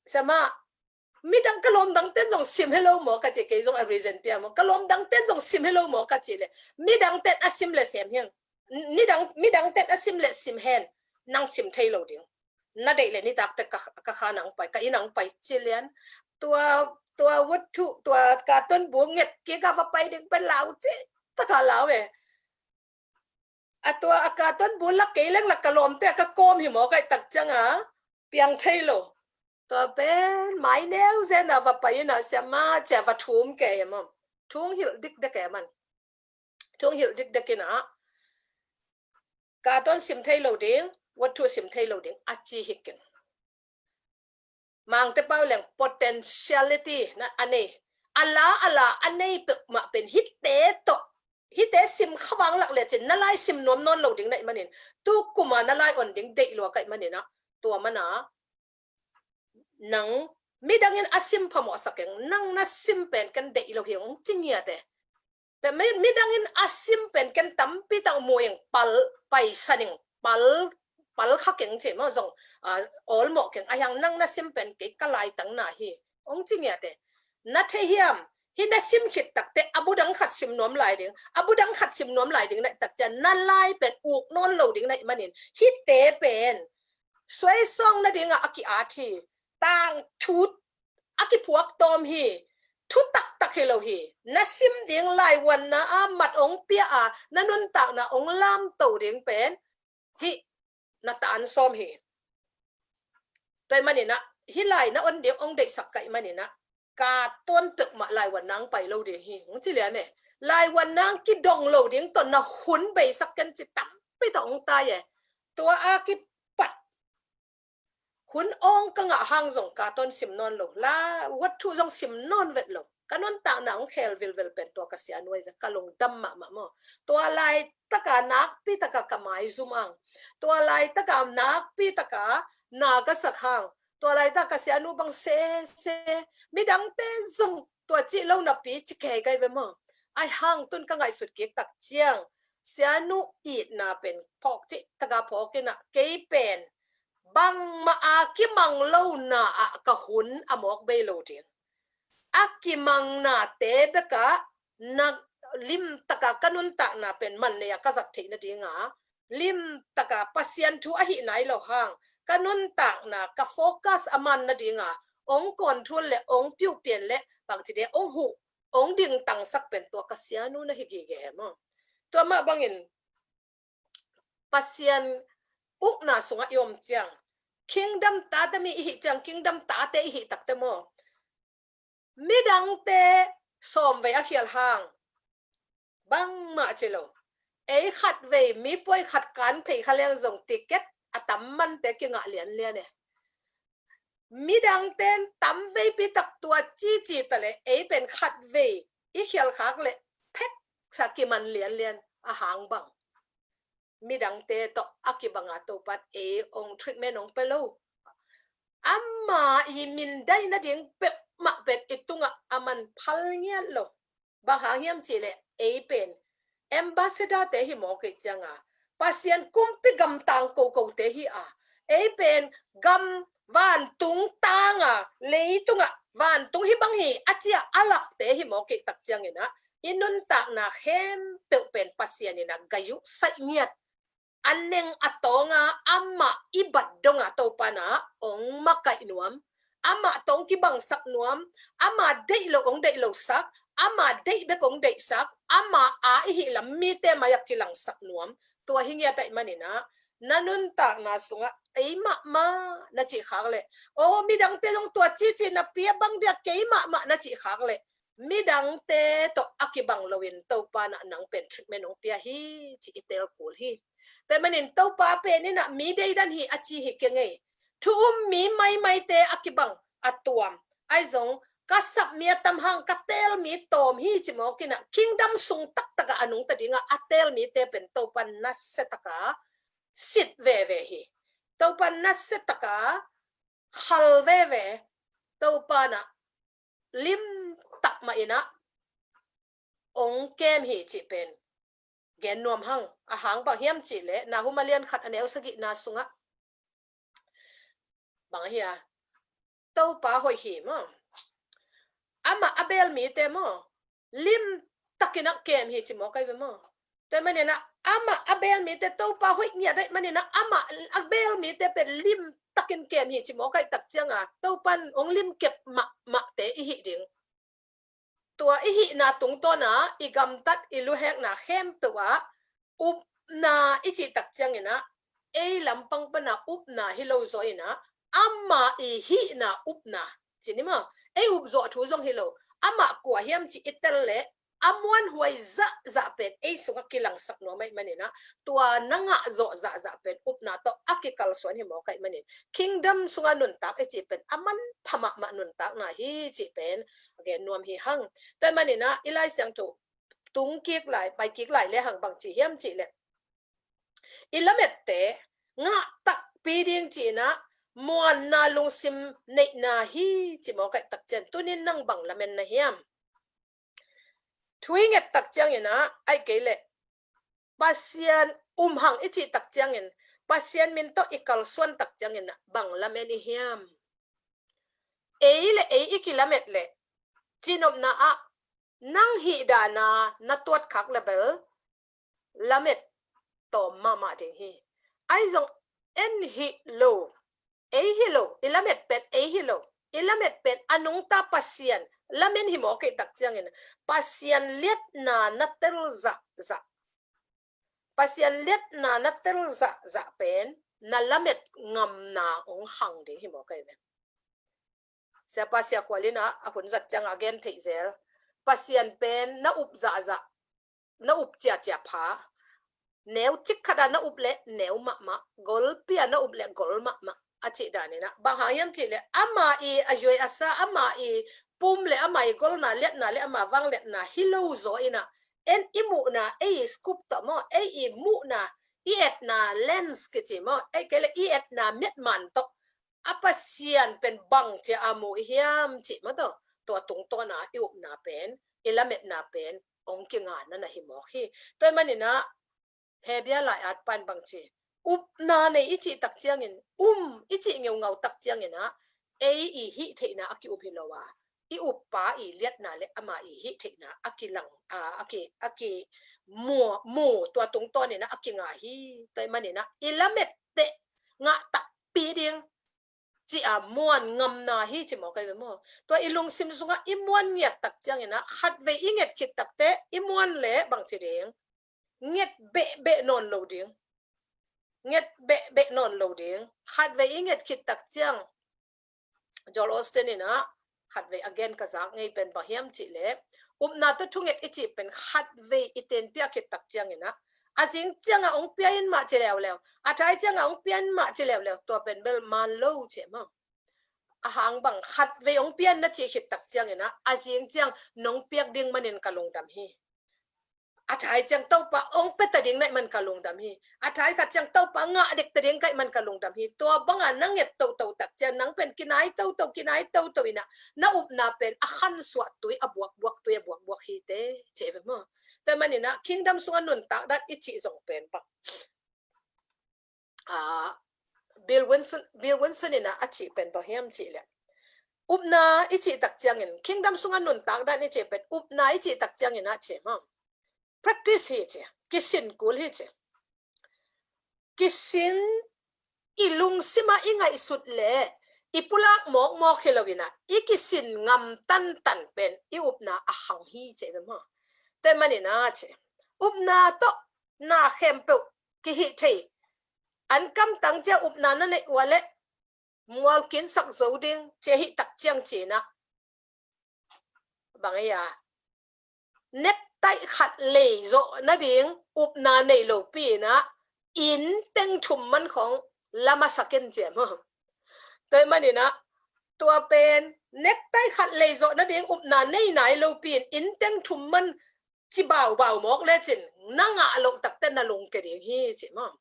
Sama, midang ka lawm dang ten zong sim hi lo maw ka ci, kei zong a reason pia maw. Ka lawm dang ten zong sim hi lo maw ka ci le, midang ten a sim le sem hiang. Midang, midang ten a sim le sim hen, nang sim thei lo ding. Na deih le nitak te ka, ka khan ang pai, ka inn ang pai ci lian. Tua, tua wathu, tua katon bu nget kik a va pai ding pen lau ci, taka lau e. A tua a katon bu lak kei leng lak ka lawmte a ka kawm hi maw ka hih tak ciang a piang thei lo. Tua pen mai neu zen a va pai in a siama cia va thum kei e maw. Thung hilh dikdek e man. Thung hilh dikdek in a katon sim thei lo ding, wathu sim thei lo ding a ci hi keng. Mangte pau leng potentiality na a nei. A la, a la a nei peuhmah pen hihte tawh, hihte sim kha vang lak lecin na lai sim nuam nawn lo ding na hih manin, tu kum a na lai on ding deih lua ka hih manin a, tua man a nang midang in a sim phamawhsak keng, nang na sim pen ken deih lo hi hong ci ngiat e. Pen mi, midang in a sim pen ken tampi tak mu ing, pal, paisan ing, pal, pal kha keng ci maw zong, a, awlmawh keng, a hiang nang na sim pen kei ka laitang na hi hong ci ngiat e. Na thei hiam? Hih na sim khit takte a bu dang khat sim nuam lai ding, a bu dang khat sim nuam lai ding na hih tak ciang na lai pen uk nawn lo ding na hih manin, hihte pen suaisawng nadingah a ki-at hi. Tangthu a kiphuak tawm hi. Thu taktak hi lo hi. Na sim ding laivuanna a mat hong pia a, na nuntakna hong lamto ding pen hih na tan sawm hi. Tua hih manin a, hih lai na on ding hong deihsak ka hih manin a, katon peuhmah laivuanna ang pai lo ding hi hong ci lian e. Laivuanna ang kidong lo ding tawh na hun beisak ken ci tampi tawh hong tai e. Tua a kipat hun awng ka ngah hang zong katon sim nawn lo, la wathu zong sim nawn vet lo. Ka nuntakna hong khel vilvel pen tua ka sianu ahi ve, ka lungdam mahmah maw. Tua laitaka nakpitaka ka maizum ang, tua laitaka nakpitaka na ka sak hang, tua laitaka ka sianu bang sese, midangte zong tua cih lo napi ci kei ka hi ve maw. Ahi hang tun ka ngaihsut kik tak ciang sianu itna pen phawk cih taka phawk in a, kei pen bangmah a kimang lo na ah ka hun a mawk bei lo ding. A kimang nate bek ah na limtaka ka nuntakna pen man nei a ka zat theih nading a, limtaka Pasian thu ahih nai lo hang ka nuntakna ka focus a man nading a, ong control le ong piuhpian le bangci de ong huh, ong dingtangsak pen tua ka sianu na hi gige maw. Tua mah bangin Pasian ukna sungah i om ciang, kingdom tate mi i hih ciang, kingdom tate i hih takte maw, midangte sawmvei a khial hang bangmah ci lo. Ei khatvei mi puai khat kan phei kha leng zong ticket a tam mante kingah lianlian e. Midangte in tamveipi tak tua cici ta le ei pen khatvei i khial khak le phek sa kiman lianlian a hang bang. Midangte tawh a kibanga Topan ei ong treatment ong pe lo. Ama i mindai nading peuhmah pen i tungah a man phal ngiat lo. Bang hang hiam cih leh ei pen ambassador te hi mawk ei cianga, Pasian kumpi gamtang kokote hi a, ei pen gam vantung tanga leitungah vantung hi bang hi a cia a lakte hi mawk ei tak ciangin ah, i nuntakna khempeuh pen Pasian in ah gayuh saih ngiat. A neng a tawnga amah i bat donga Topan ah ong makaih nuam, amah tawh ong kibangsak nuam, amah deih lo ong deih losak, amah deih bek ong deihsak, amah a i hih lam mite mai a kilangsak nuam. Tua hi ngiat ahih manin ah na nuntakna sungah ei mahmah na cih khak leh, aw midangte zong tua cici napi a bang bia kei mahmah na cih khak leh, midangte tawh a kibang loin Topan ah nang pen treatment ong pia hi ci i tel kul hi. Tua manin Topa pen in ah mi deidan hi a ci hi keng ei. Thu um mi maimaite a kibang a tuam. Ahi zong ka sap mi a tam hang ka tel mi tawm hi ci mawk in ah, kingdom sung taktak ah a nungta dingah a tel mite pen Topan nasia taka sit veve hi. Topan nasia taka khal veve, Topan ah lim tak mah in ah ong kem hi cih pen gen nuam hang. A hang bang hiam cih leh Nahum a lian khat a neu sagihna sungah bang hi a, Topa hoih hi maw, amah a bel mite maw, lim takin ah kem hi ci mawk ahi ve maw. Tua manin ah amah a beel mite Topa hoih ngiat ahih manin ah amah a beel mite pen limtakin kem hi ci mawk ahih tak ciangin Topa in hong limkep mahmahte i hih ding. Tua i hihna tungtawn ah i gamtat i luhekna khempeuh ah upna i cih tak ciangin ah ei lampang pan a upna hi lo zaw in ah amah i hihna upna ci ni maw? Ei up zawh thu zong hi lo. Amah kua hiam ci i tel leh a muanhuai zahzah pen ei sungah kilangsak nuam ahih manin ah tua na ngah zawh zahzah pen upna tawh a kikalsuan hi mawk ahih manin Kingdom sungah nuntak i cih pen a manpha mahmah nuntakna hi cih pen a gen nuam hi hang. Tua ahih manin ah i Lai Siangtho tung kik lai, pai kik lai le hang bang ci hiam cih leh i lamette ngah takpi ding ci in ah muanna lungsim neihna hi ci mawk ahih tak ciang tunin nang bang lamen na hiam? Thu i nget tak ciangin ah ahih kei leh Pasian um hang i cih tak ciangin Pasian min tawh i kalsuan tak ciangin ah bang lamen i hiam? Ei le ei i kilamet leh cinopna ah nang hih dana na tuat khak le bel lamet tawm mahmah ding hi. Ahi zong en hi lo, ei hi lo, i lamet pen ei hi lo, i lamet pen a nungta Pasian lamen hi mawk ahih tak ciangin Pasian liatna na tel zahzah, Pasian liatna na tel zahzah pen na lamet ngamna hong khang ding hi mawk ahih ve. Siapa Sia Khual in ah a hun zat ciangah a gen theih zel, Pasian pen na up zahzah, na up ciacia pha. Neu cik khat ah na up leh neu mahmah, golpi ah na up leh gol mahmah a cih dan in ah bang hang hiam cih leh ama i a zuai a sa, ama i pum le ama i golna liatna le ama vangliatna hi lo zaw in ah en i muhna, ei i scope tawh maw, ei i muhna, i etna lens kici maw, ahih kei leh i etna metman tawh a Pasian pen bang cia a mu i hiam cih maw, tawh tua tungtawn ah i upna pen, i lametna pen hong kinga na na hi mawk hi. Tua ahih manin ah Hebru lai-at pan bang ci, upna nei i cih tak ciangin, um i cih ngeungau tak ciangin ah ei i hih theihna a ki-up hi lo a, i uppa i liatna le ama i hih theihna a kilang, a, a ki, a ki mu, mu tua tungtawn in ah a kinga hi. Tua ahih manin ah i lamet teh ngah takpi ding ci a muan ngamna hi ci mawk ahih ve maw? Tua i lungsim sungah i muan ngiat tak ciangin ah khatvei i nget khit tak teh i muan leh bang ci ding? Nget behbeh nawn lo ding. Nget behbeh nawn lo ding. Khatvei i nget khit tak ciang Joel Osteen in ah khatvei a gen ka zak ngei pen bang hiam cih leh upna tawh thunget i cih pen khatvei i tenpiak khit tak ciangin ah a zing ciangah hong pia in mah ci leuleu, a thai ciangah hong pia in mah ci leuleu, tua pen bel man lo ci maw? A hang bang khatvei hong pia in na cih khit tak ciangin ah a zing ciang nong piak ding manin ka lungdam hi. A thai ciang Topa hong pia ta ding na hih man ka lungdam hi. A thai khat ciang Topa ngah dek ta ding ka hih man ka lungdam hi. Tua banga na nget toto tak ciang nang pen kinai toto, kinai toto in ah na upna pen a khansuah tui, a buakbuak tui, a buakbuak hi teh ci ve maw? Tua ahih manin ah Kingdom sungah nuntak dan i cih zong pen bang, ah, Bill Wilson, Bill Wilson in ah a cih pen bang hiam cih leh, upna i cih tak ciangin, Kingdom sungah nuntak dan i cih pen upna i cih tak ciangin ah ci maw? Practice hi ci, kisin kul hi ci. Kisin, i lungsim ah i ngaihsut leh i pulak mawkmawk hi lo in ah i kisin ngam tantan pen i upna a khang hi ci ve maw? Tua ahih manin ah ci, upna tawh na khempeuh kihih thei. An kamtang cia upna na neih ua leh mual kinsak zo ding cia hih tak ciang ci in ah bang ei a, nektaih khat lei zawh nading upna nei lopi in ah inn teng thum man khawng la masa ken ci maw? Tua ahih manin ah tua pen nektaih khat lei zawh nading upna nei nai lopi in inn teng thum man ci baubau mawk lecin na ngah loh tak teh na lungke ding hi ci maw?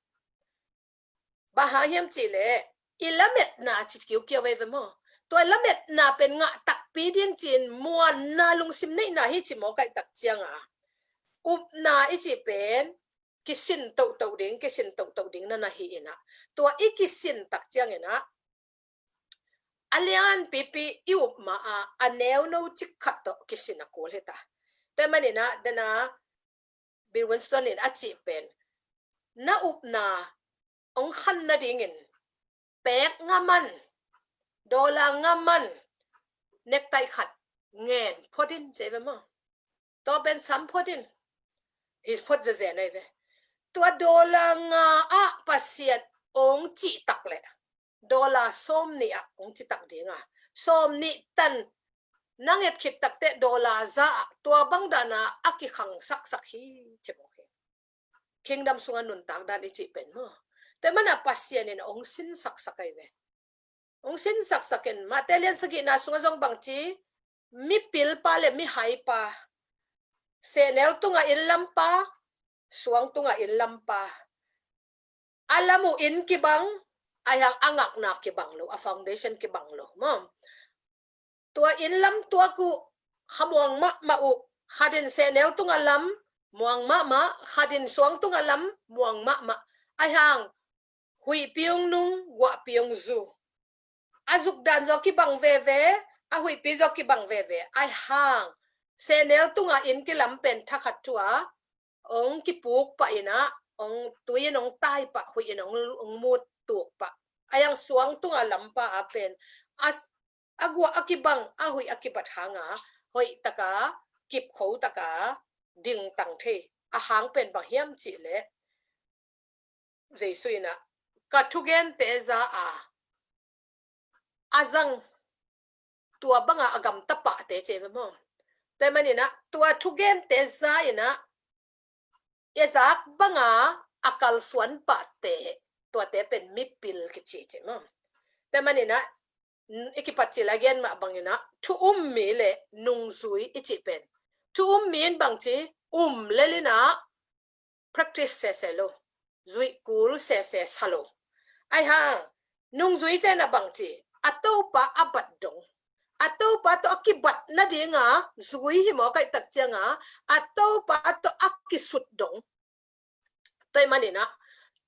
Bang hang hiam cih leh i lametna ci kiukiau veve maw? Tua lametna pen ngah takpi ding ci in muanna lungsim neihna hi ci mawk ahih tak ciangin ah upna i cih pen kisin toto ding, kisin toto ding na na hi in ah tua i kisin tak ciangin ah a lianpipi i up ma a, a neuno cik khat tawh kisin a kul hi ta. Tua ahih manin ah dena Bill Winston in a cih pen, na upna hong khan nadingin pek nga man, dollar nga man, necktie khat ngen phot in, ci ve maw. Tua pen sam phot in, hi phot zezen ahi ve. Tua dollar nga ah Pasian hong cih tak leh, dollar sawm nih ah hong cih tak ding a, sawm nih tan na nget khit takteh dollar za ah tua bang dana a kikhang saksak hi, ci mawk hi. Kingdom sunga nuntak dan i cih pen maw. Tua mana Pasian in hong sin saksak ahi ve. Hong sin saksak in, Mate lian sagihna sunga zong bangci, mipil pa le mihai pa, sehnel tunga inn lam pa, suang tunga inn lam pa, a lam uh inn kibang, a hiang a ngakna kibang lo, a foundation kibang lo maw. Tua inn lam tuak uh kha muang mahmah uh, khat in sehnel tunga lam muang mahmah, khat in suang tunga lam muang mahmah. A hiang huihpi hong nung, guahpi hong zu. A zuk dan zaw kibang veve, a huihpi zaw kibang veve. A hiang sehnel tunga inn kilam pen thakhat thu a hong kipuk pah in ah, hong tui in hong tai pah, huih in hong, hong mut tuk pah. A hiang suang tunga lam pa a pen a, a guah a kibang, a huih a kibat hanga hoih taka, kipkho taka dingtang thei, a hang pen bang hiam cih leh, Jesu in ah, ka thugente za a a zang, tua banga a gamta pahte, ci ve maw. Tua manin ah tua thugente za in ah i zak banga a kalsuan pahte, tuate pen mipil kici, ci maw. Tua manin ah i kipat cil a gen mah bangin ah thu um mi le nungzui i cih pen, thu um mi in bangci, um lel in ah practice sese lo, zuih kul sese sa lo. A hiang nungzuite na bangci, a Topa a bat dong, a Topa tawh a kibat nadinga zui hi maw, kaihtak cianga a Topa tawh a kisut dong. Tua manin ah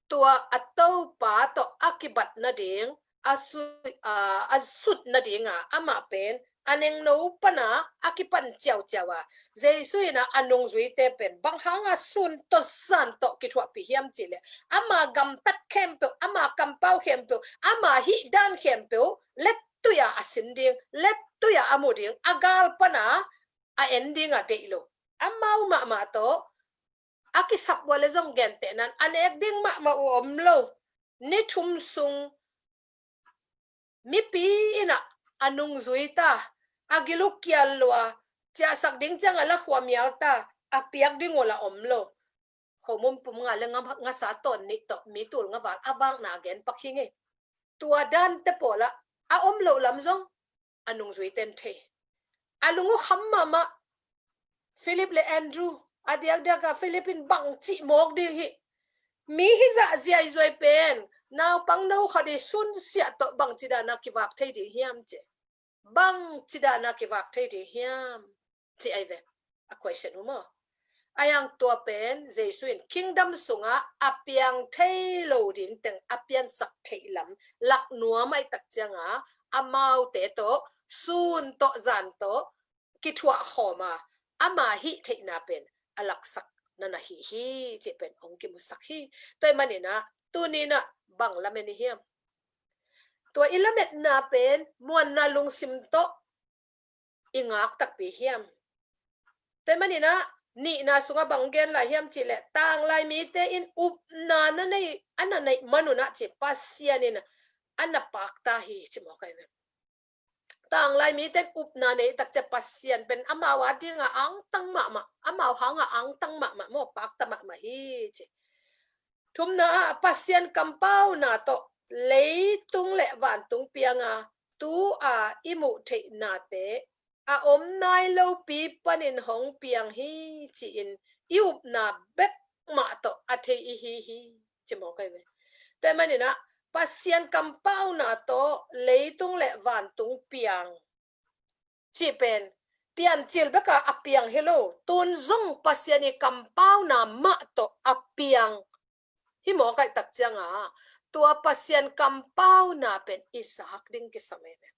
tua a Topa tawh a kibat nading a su-, a, a sut nadinga amah pen a nengno pana a kipan ciauciau a, Jesu in ah a nungzuite pen bang hanga sun tawh zan tawh kithuahpih hiam cih leh, ama gamtat khempeuh, ama kampau khempeuh, ama hih dan khempeuh lettui a a sin ding, lettui a a mu ding, a gal pana a en ding a deih lo. Amau mahmah tawh a kisap uh a le zong gentehna in a nek ding mahmah uh om lo. Ni thum sung mipi in ah a nungzui ta, a gil uh kial lua, ciahsak ding cianga lakhua mial ta, a piak ding uh la om lo. Khomun pum nga le nga, ngasa tawn nih tawh mi tul nga val a vakna a gen pak hi ngei. Tua dante pawlah a om loh lam zong a nungzuite in thei. A lung uh kham mahmah. Philip le Andrew, a diakdiaka Philip in bangci mawk ding hi. Mi hizah ziaizuai pen naupang no khat i sunsiah tawh bangci dana kivak thei ding hiam, ci. Bangci dana kivak thei ding hiam, ci ahi ve. A question uh maw. A hiang tua pen Jesu in kingdom sungah a piang thei lo ding teng a piansak theih lam lak nuam ahih tak cianga amaute tawh sun tawh zan tawh kithuah khawm a, ama hih theihna pen a laksak nana hi hi, cih pen hong kimusak hi. Tua manin ah tuni in ah bang lamen i hiam? Tua i lametna pen muanna lungsim tawh i ngak takpi hiam? Tua manin ah nihna sungah bang gen lai hiam cih leh, tanglai mite in upna na nei, a na neih man un ah, ci, Pasian in a na pakta hi, ci mawk ahi ve. Tanglai mite in upna nei tak ciang Pasian pen amau a dingah angtang mahmah, amau hangah angtang mahmah maw, pakta mahmah hi, ci. Thumna ah Pasian kampauna tawh leitung le vantung pianga tu-a i muh theihnate a om nai lopi panin hong piang hi, ci-in i upna bek mah tawh a thei i hi hi, ci mawk ahi ve. Tua manin ah Pasian kampauna tawh leitung le vantung piang cih pen piancil beka a piang hi lo, tun zong Pasian i kampauna mah tawh a piang hi mawk ahih tak cianga tua Pasian kampauna pen i zak ding kisam ahi ve.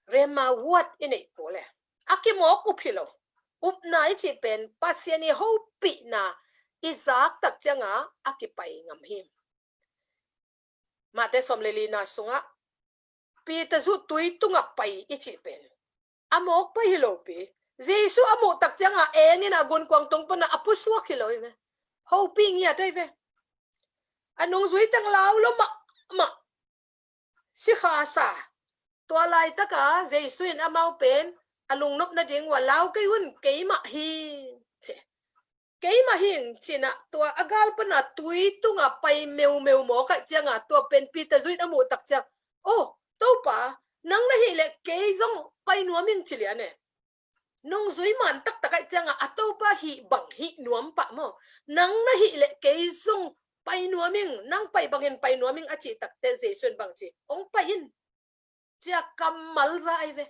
Rhema word i neih kul e. A kimawk up hi lo. Upna i cih pen Pasian i hopihna i zak tak cianga a kipai ngam hi. Mate sawm le lina sungah Peter zu tui tungah pai i cih pen a mawk pai hi lopi, Jesu a muh tak cianga engin a gunkuang tung pana a pusuak hi lo hi ve. Hopih ngiat ahi ve. A nungzui teng lau lo mahmah. Sikha sa. Tua laitaka Jesu in amau pen a lungnop nading ua lau kei un, keimah hi, ci. Keimah hing cinah tua a gal pana tui tunga pai meumeu mawk aih cianga tua pen Peter zu in a muh tak ciang, "Oh, Topa, nang na hih leh kei zong pai nuam ing," ci lian e. Nungzui man taktak aih cianga a Topa hih bang hih nuam pah maw? "Nang na hih leh kei zong pai nuam ing, nang pai bangin pai nuam ing," a cih takte Jesu in bang ci, "Hong pai in," cia kammal za ahi ve.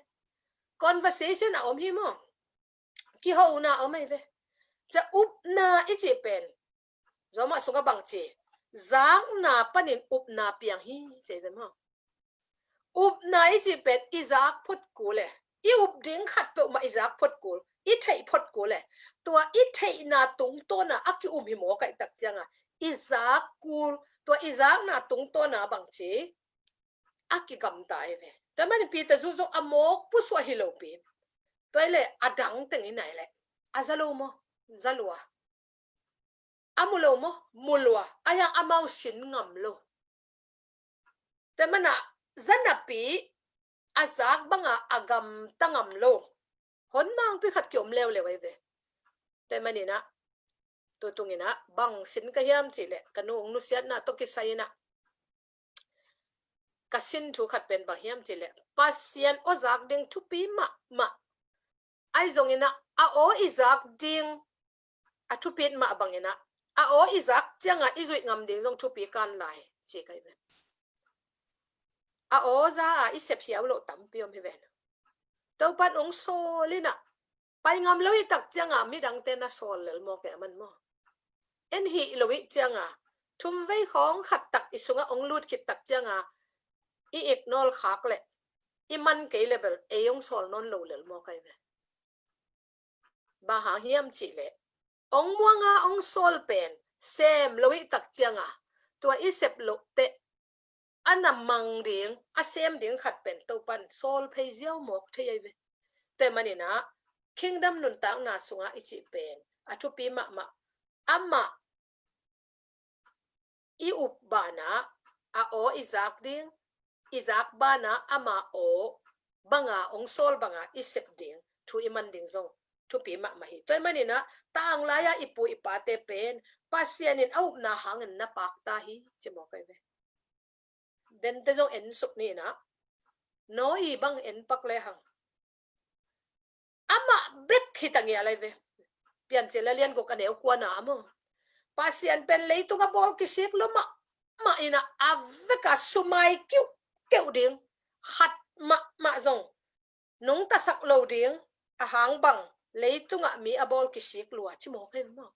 Conversation a om hi maw? Kihona a om ahi ve. Cia upna i cih pen Roma sunga bang ci, zakna panin upna piang hi, ci ahi ve maw? Upna i cih pen i zak phot kul e. I up ding khat peuhmah i zak phot kul, i theih phot kul e. Tua i theihna tungtawna a ki-um hi mawk aih tak cianga i zak kul, tua i zakna tungtawna bang ci a kigamta ahi ve. Tua manin Peter zu zong a mawk pusuah hi lopi, tua ile a dang teng i nai le a za lo maw? Za lua. A mu lo maw? Mu lua. A hiang amau sin ngam lo. Tua mana zanapi a zak banga a gamta ngam lo hon mangpi khat kiom leuleu ahi ve. Tua manina tutunginah bang sin ka hiam cihleh ka nung nusiatna tawh kisai inah ka sin thu khat pen bang hiam cihleh Pasian aw zak ding thupi mahmah. Ahi zonginah a aw i zak ding a thupit mah banginah a aw i zak cianga i zuih ngam ding zong thupi kan lai ci kai ve. A aw za a i sep hiau loh tampi om hi ven. Topan ong sawl inah pai ngam lo i tak cianga midangte na sawl lel mawk e a man maw? En hih lo i cianga thumvei khawng khat tak i sungah ong lut khit tak cianga i ignore khak leh i man kei le bel ei ong sawl nawn lo lel mawk ai ve. Bang hang hiam cihleh ong muanga ong sawl pen sem lo i tak cianga tua i sep loh teh a na mang ding a sem ding khat pen Topan sawl phei ziau mawk thei ai ve. Tua maninah Kingdom nuntakna sungah i cih pen a thupi mahmah. Amah i up banah a aw i zak ding, i zak banah ama aw banga ong sawl banga i sep ding thu i man ding zong thupi mahmah hi. Tua i maninah tanglai-a i pu i pate pen Pasian in a upna hangin na pakta hi ci mawk ai ve. Dente zong en suk ninah Noah bang en pak le hang amah bek hi ta ngial ai ve. Piancil a lian guk a neu kuana a maw? Pasian pen leitung a bawl kisik lo mahmah inah a veka sumai kiuhkeuh ding khat mahmah zong nungtasak lo ding a hang bang leitungah mi a bawl kisik lua ci mawk ai maw?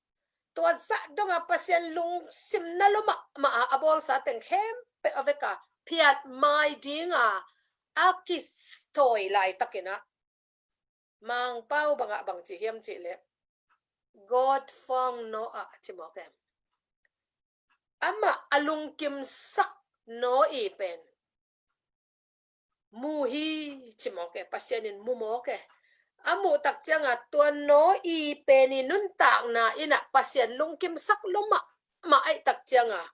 Tua zah donga Pasian lungsimna lo mahmah a a bawlsa teng khempeuh a veka phiat mai dinga a kitawi laitakinah Mangpau bangah bang ci hiam cihleh God found Noah ci mawk em? Amah a lungkimsak Noah pen mu hi ci mawk e, Pasian in mu mawk e. A muh tak cianga tua Noah pen i nuntakna inah Pasian lungkimsak lo mahmah aih tak cianga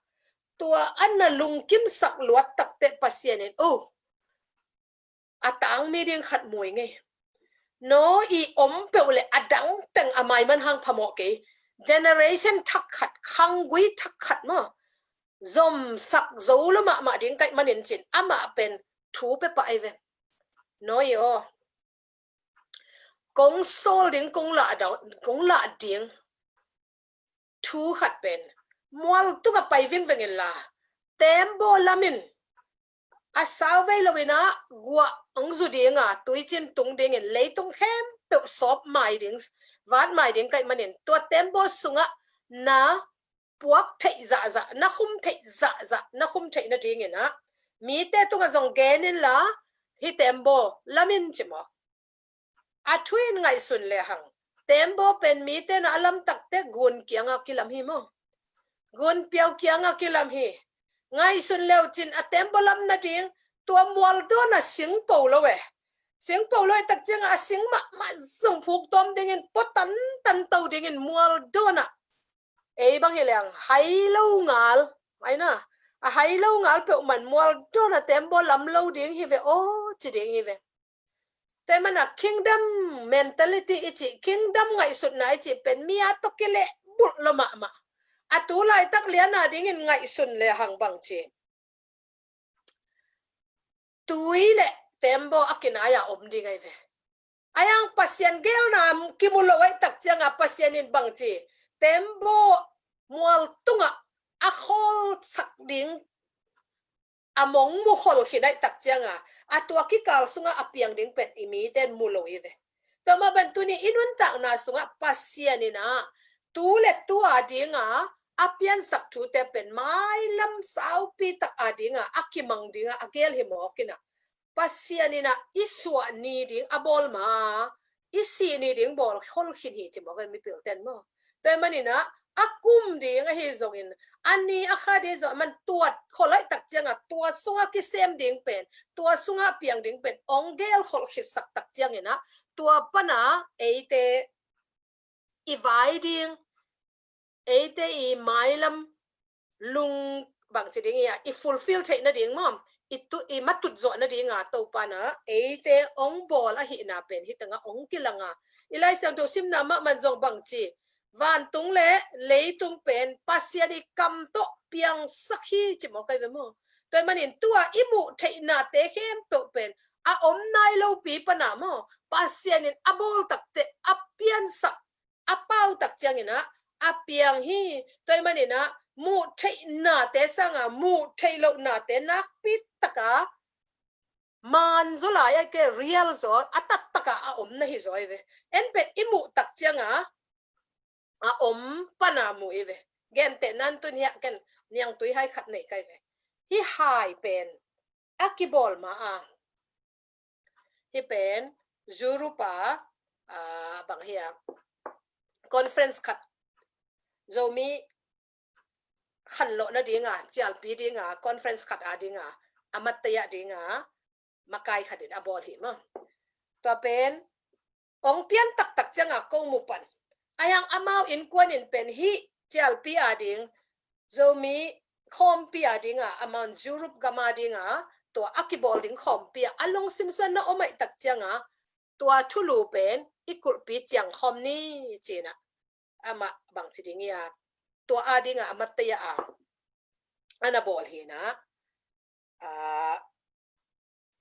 tua a na lungkimsak luat takte Pasian in oh a tangmi ding khat mui ngei. Noah om peuh le a dang teng a maiman hang phamawh kei. Generation thak khat, khanggui thak khat maw? Zomsak zo lo mahmah ding kaih manin cin amah pen thu pepah ai ve. Noah aw, kong sawl ding kong lah dau, kong lah ding thu khat pen mual tungah pai vingveng inla tembaw lamin a sauvei lo inah guah ong zu dinga tuicin tung dingin leitung khempeuh sawp mai ding, vat mai ding kaih manin tua tembaw sungah na puak theih zahzah, na khum theih zahzah, na khum theih nadinginah mite tungah zong gen inla hih tembaw lamin ci mawk. A thu in ngaihsun lehang tembaw pen mite na a lamtakte gun kianga kilam hi maw. Gun piau kianga kilam hi. Ngaihsun leucin a tembaw lam nading tua mual dawn a singpo lo e. Singpo lo e tak cianga a sing mahmah zong phuk tawm dingin pua tantan to dingin mual dawn a. Ei bang hi leng hai lo ngal. Aina a hai lo ngal peuhman mual dawn a tembaw lam lo ding hi ve aw ci ding hi ve. Tua mana kingdom mentality i cih, kingdom ngaihsutna i cih pen mi a tawh kileh bulh lo mahmah. A tu laitak liana dingin ngaihsun le hang bang ci. Tui le tembaw a kinai-a om ding ai ve. Ai ang Pasian gelna kimu lo ai tak cianga Pasian in bang ci. Tembaw mual tungah a khawlsak ding a mong mu khol khit ai tak cianga a tua kikal sunga a piang ding pen i miten mu lo i ve. Tua mah ban tuni i nuntakna sungah Pasian ina tu le tua dinga a piansak thute pen mailam saupi tak a dinga a kimang dinga a gel hi mawkina Pasian ina i suah ni ding a bawl ma i sih ni ding bawl khol khin hi ci mawk e mipilten maw. Tua manina a kum ding ahi zongin a ni a kha ding zong man tuat khol ai tak cianga tua sunga kisem ding pen tua sunga piang ding pen ong gel khol khitsak tak ciangina tua pana eite i vai ding eite i mailam lung bang ci ding i a i fulfill theih nading maw i tu i matut zawh nadinga Topa na eite ong bawl ahihna pen hi tanga ong kilanga i Lai Siangtho simna mah man zong bang ci vantung le leitung pen Pasian i kam tawh piangsak hi ci mawk ai ve maw. Tua manin tua i muh theihnate khempeuh pen a om nai lopi pana maw Pasian in a bawl takte a piansak a pau tak ciangina a piang hi. Tua manina muh theihnate sanga muh theih lohnate nakpi taka man zaw lai a ke real zaw a tattaka a om na hi zaw i ve. En pen i muh tak cianga a om pana mu i ve. Gente nan tun hiah ken niangtui hai khat nei kai ve. Hi hai pen a kibawl ma a hi pen Europe a bang hi a conference khat Zomi khanlawh nadinga cialpi dinga conference khat a dinga a matteia dinga makai khatin a bawl hi maw. Tua pen ong pian taktak cianga ko mu pan a hiang amau innkuanin pen hih cialpi a ding Zomi khawmpi a dinga amau Europe gama dinga tua a kibawl ding khawmpi a a lungsim suan na om aih tak cianga tua thulu pen i kulhpi ciang khawm ni cina amah bang ci ding ia tua a dinga a matteia a ana bawl hina a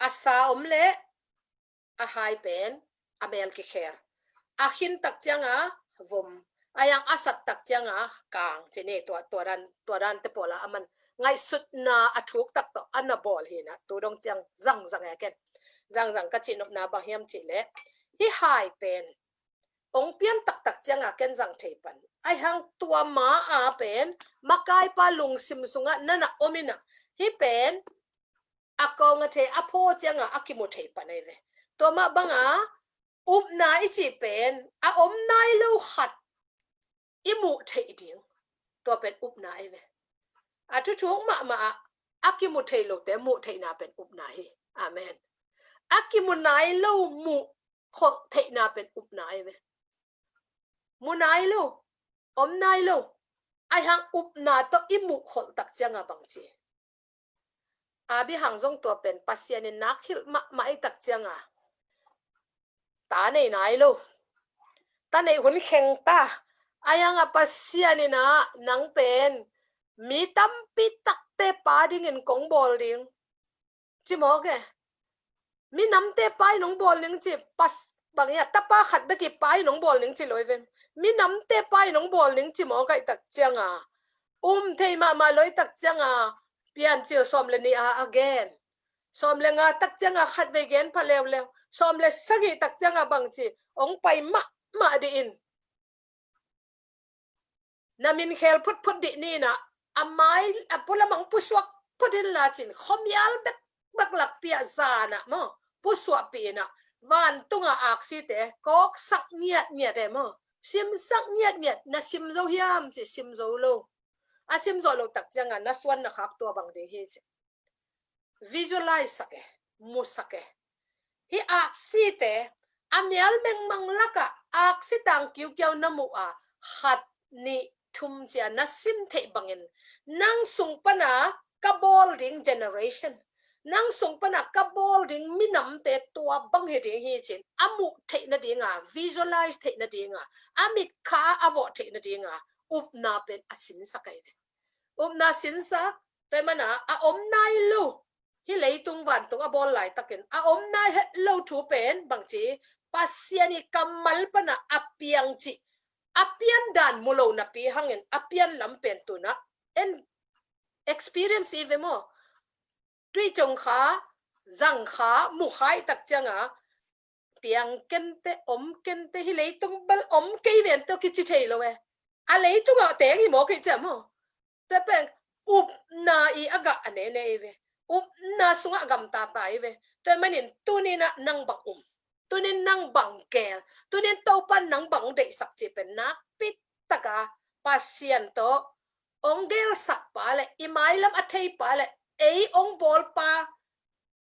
a sa om le a hai pen a mel kikhel a khin tak cianga vom a yang a sat tak cianga kang cine tua tua dan tua dan te pawla a man ngaihsutna a thuk tak tawh a na bawl hina tu dong ciang zangzang e ken zangzang ka cihnopna bang hiam cih le hi hai pen ong pian taktak cianga ken zang thei pan ai hang tua ma a pen makaipa lungsim sunga nana omina hi pen a kong a thei a phaw cianga a kimu thei pan ai ve. Tua mah banga upna i cih pen a om nai lo khat i muh theih ding tua pen upna ai ve. A thuthuk mahmah ah a kimu thei lote muh theihna pen upna hi. Amen. A kimu nai lo muh kholh theihna pen upna ai ve. Mu nai lo om nai lo ai hang upna tawh i muh kholh tak cianga bang ci. Abi hang zong tua pen Pasian in nak hilh mahmah i tak cianga ta nei nai lo ta nei hun kheng ta ai hang a Pasian ina nang pen mi tampi takte pa dingin kong bawl ding ci mawk e. Minamte pai nong bawl ning ci pas bang ia tapa khat beki pai nong bawl ning ci loi ven. Minamte pai nong bawl ning ci mawk aih tak cianga um thei mahmah loi tak cianga piancil sawm le ni a a gen sawm le nga tak cianga khat vei gen pha leuleu sawm le sagih tak cianga bang ci ong pai mahmah dih in na min khel phutphut dih nina a mai a pulamang pusuak phut in la cin khomial bekbek lakpi a zana maw pusuahpi ina vantunga aksite kawksak ngiatngiat e maw, simsak ngiatngiat, na sim zo hiam ci, sim zo lo. A sim zo lo tak cianga na suan na khak tua bang ding hi ci. Visualize sak e, musak e. Hih aksite a mial mengmang lakah aksi tang kiukiau na muh a, khat, nih, thum cia na sim theih bangin, nang sung pana ka bawl ding generation, nang sung pana ka bawl ding minamte tua bang hi ding hi cin, a muh theih nadinga, visualize theih nadinga, a mitkha a vawh theih nadinga upna pen a sinsak ahi ve. Upna sinsak, tua mana a om nai lo, hih leitung vantung a bawl laitakin a om nai het lo thu pen bangci, Pasian i kammal pana a piang cih, a pian dan mu lo napi hangin a pian lam pen tuna en experience i ve maw? Tui cong kha, zang kha, mu kha i tak cianga piang kente, om kente, hih leitung bel om kei ven tawh kici thei lo e. A leitungah teng hi maw kei cia maw? Tua pen upna i a gah a nene i ve. Upna sungah a gamtata i ve. Tua manin tuninah nang bang um, tunin nang bang gel, tunin Topa nang bang deihsak cih pen nakpi taka Pasian tawh ong gelsak pa le i mailam a thei pa le ei ong bawl pa,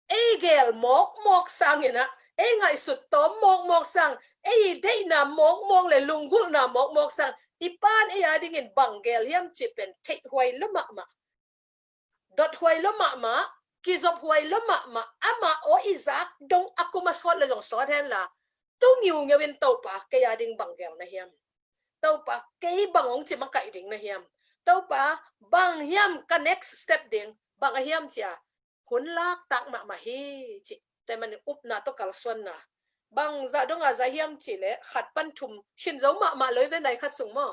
ei gel mawkmawk sanginah, ei ngaihsut tawm mawkmawk sang, ei i deihna mawkmawk le lunggulhna mawkmawk sang, i pan ei a dingin bang gel hiam cih pen theihhuai lo mahmah, dothuai lo mahmah, kizophuai lo mahmah. Amah aw i zak dong a kum a sawt le zong sawt henla, tu ngiungeu in Topa kei a ding bang gel na hiam? Topa kei bang ong ci makaih ding na hiam? Topa bang hiam ka next step ding, bang a hiam cia hun laktak mahmah hi cih. Tua manin upna tawh kalsuanna bangzah donga za hiam cih le khat pan thum khin zo mahmah lo i ve nai khat sung maw?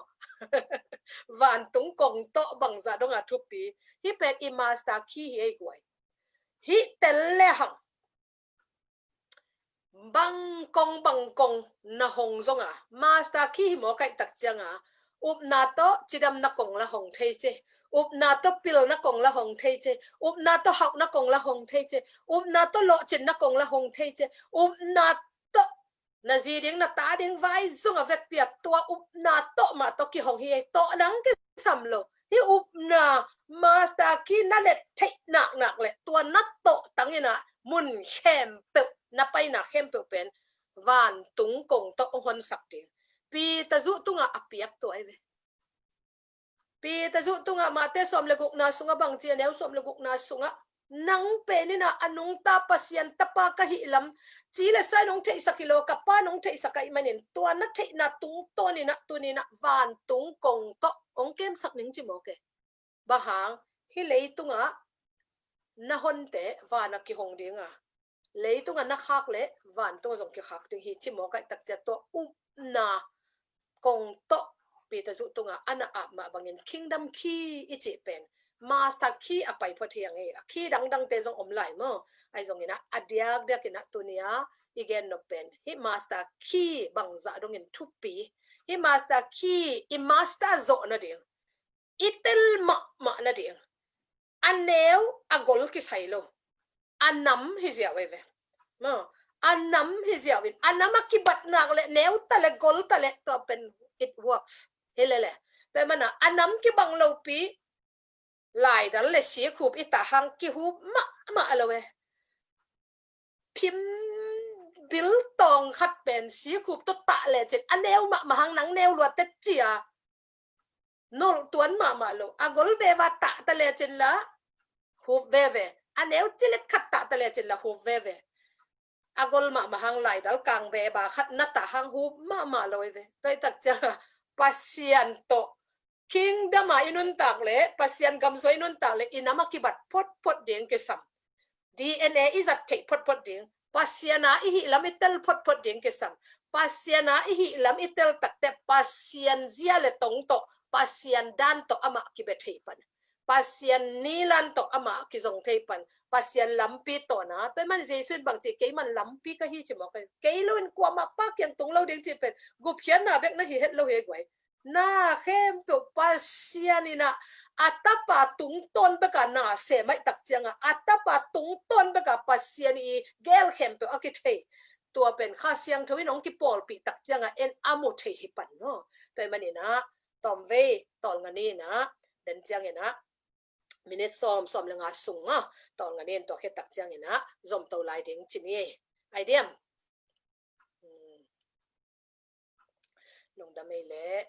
Vantung kong tawh bangzah donga thupi. Hih pen i master key hi ei guai. Hih tel le hang bangkong bangkong na hong zonga master key hi maw kaih tak cianga, upna tawh cidamna kong la hong thei ce, upna tawh pilna kong la hong thei ce, upna tawh hauhna kong la hong thei ce, upna tawh lawhcinna kong la hong thei ce, upna tawh na zi ding na ta ding vai zong a vekpi a tua upna tawh mah tawh kihong hi ei, tawh dang kisam lo. Hih upna master key na let theih naknak le tua na tawh tanginah mun khempeuh, na paina khempeuh pen vantung kong tawh hong honsak ding. Peter zuh tungah a piak tua i ve. Peter zuh tungah Mate sawm le gukna sungah bangci a neu sawm le gukna sungah nang peninah a nungta Pasian tapa ka hih lam ci le sai nong theihsak hi lo, ka pa nong theihsak ahi manin tua na theihna tungtawninah tuninah vantung kong tawh hong kemsak ning ci mawk e. Bang hang, hih leitungah na honte vana kihong dinga, leitungah na khak le vantung zong kikhak ding hi ci mawk aih takcia tua upna kong tawh Peter zuh tungah a na ap mah bangin kingdom key i cih pen master key a pai phot hi ang e. A key dangdangte zong om lai maw? Ahi zonginah a diakdiakinah tunia i gen nop pen hih master key bangzah dongin thupi. Hih master key i master zawh nading, i tel mahmah nading, a neu a gol kisai lo. A nam hi ziau ei ve. Maw, a nam hi ziau in, a nam a kibat nak le neu ta le gol ta le tua pen it works. Hi lele. Tua mana a nam kibang lopi laidal le sikhup i tah hang kihup mahmah lo e. Phim bil tawng khat pen sikhup tawh tah lecin a neu mahmah hang nang neu luat te cia nolh tuan mahmah lo. A gol veva tah ta lecin la hup veve. A neu cilet khat tah ta lecin la hup veve. A gol mahmah hang laidal kang veva khat na tah hang hup mahmah lo i ve. Tua i takcia Pasian tawh kingdom a i nuntak le Pasian gamsua i nuntak le i nam a kibat photphot ding kisam. D N A i zat theih photphot ding, Pasian a i hih lam i tel photphot ding kisam. Pasian a i hih lam i tel takte Pasian zia le tong tawh, Pasian dan tawh amah kibe thei pan, Pasian nilan tawh amah kizong thei pan, Pasian lampi tawh na. Tua i man Jesu in bangci, kei man lampi ka hi ci mawk aih. Kei lo in kuamah pa kiang tung lo ding ci pen gupkhiatna bek na hi het lo hi guai. Na khempeuh Pasian inah a tapa tungtawn beka na sem aih takcianga a tapa tungtawn beka Pasian i gel khempeuh a kithei. tua pen Kha Siangtho in hong kipawlpih tak ciangah en a mu thei hi pan maw. Tua ahih maninah tawmvei tawlnga ni inah den cianginah minit sawm, sawm le nga sungah tawlnga ni in tua khit tak cianginah zomto lai ding ci ni. Ai diam? Hmm. Lungdam ei leh.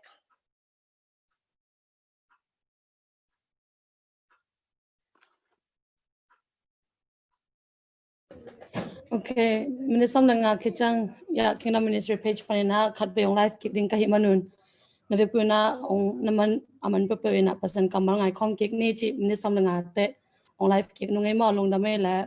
Ok, minit sawm le nga khit ciang, ya, Kingdom Ministry page paninah khatvei hong live kik ding ka hih manun, na vekpi unah hong na man a man peuhpeuh inah Pasian kammal ngaikhawm kik ni cih minit sawm le nga teh hong live kik nung ei maw. Lungdam ei leh.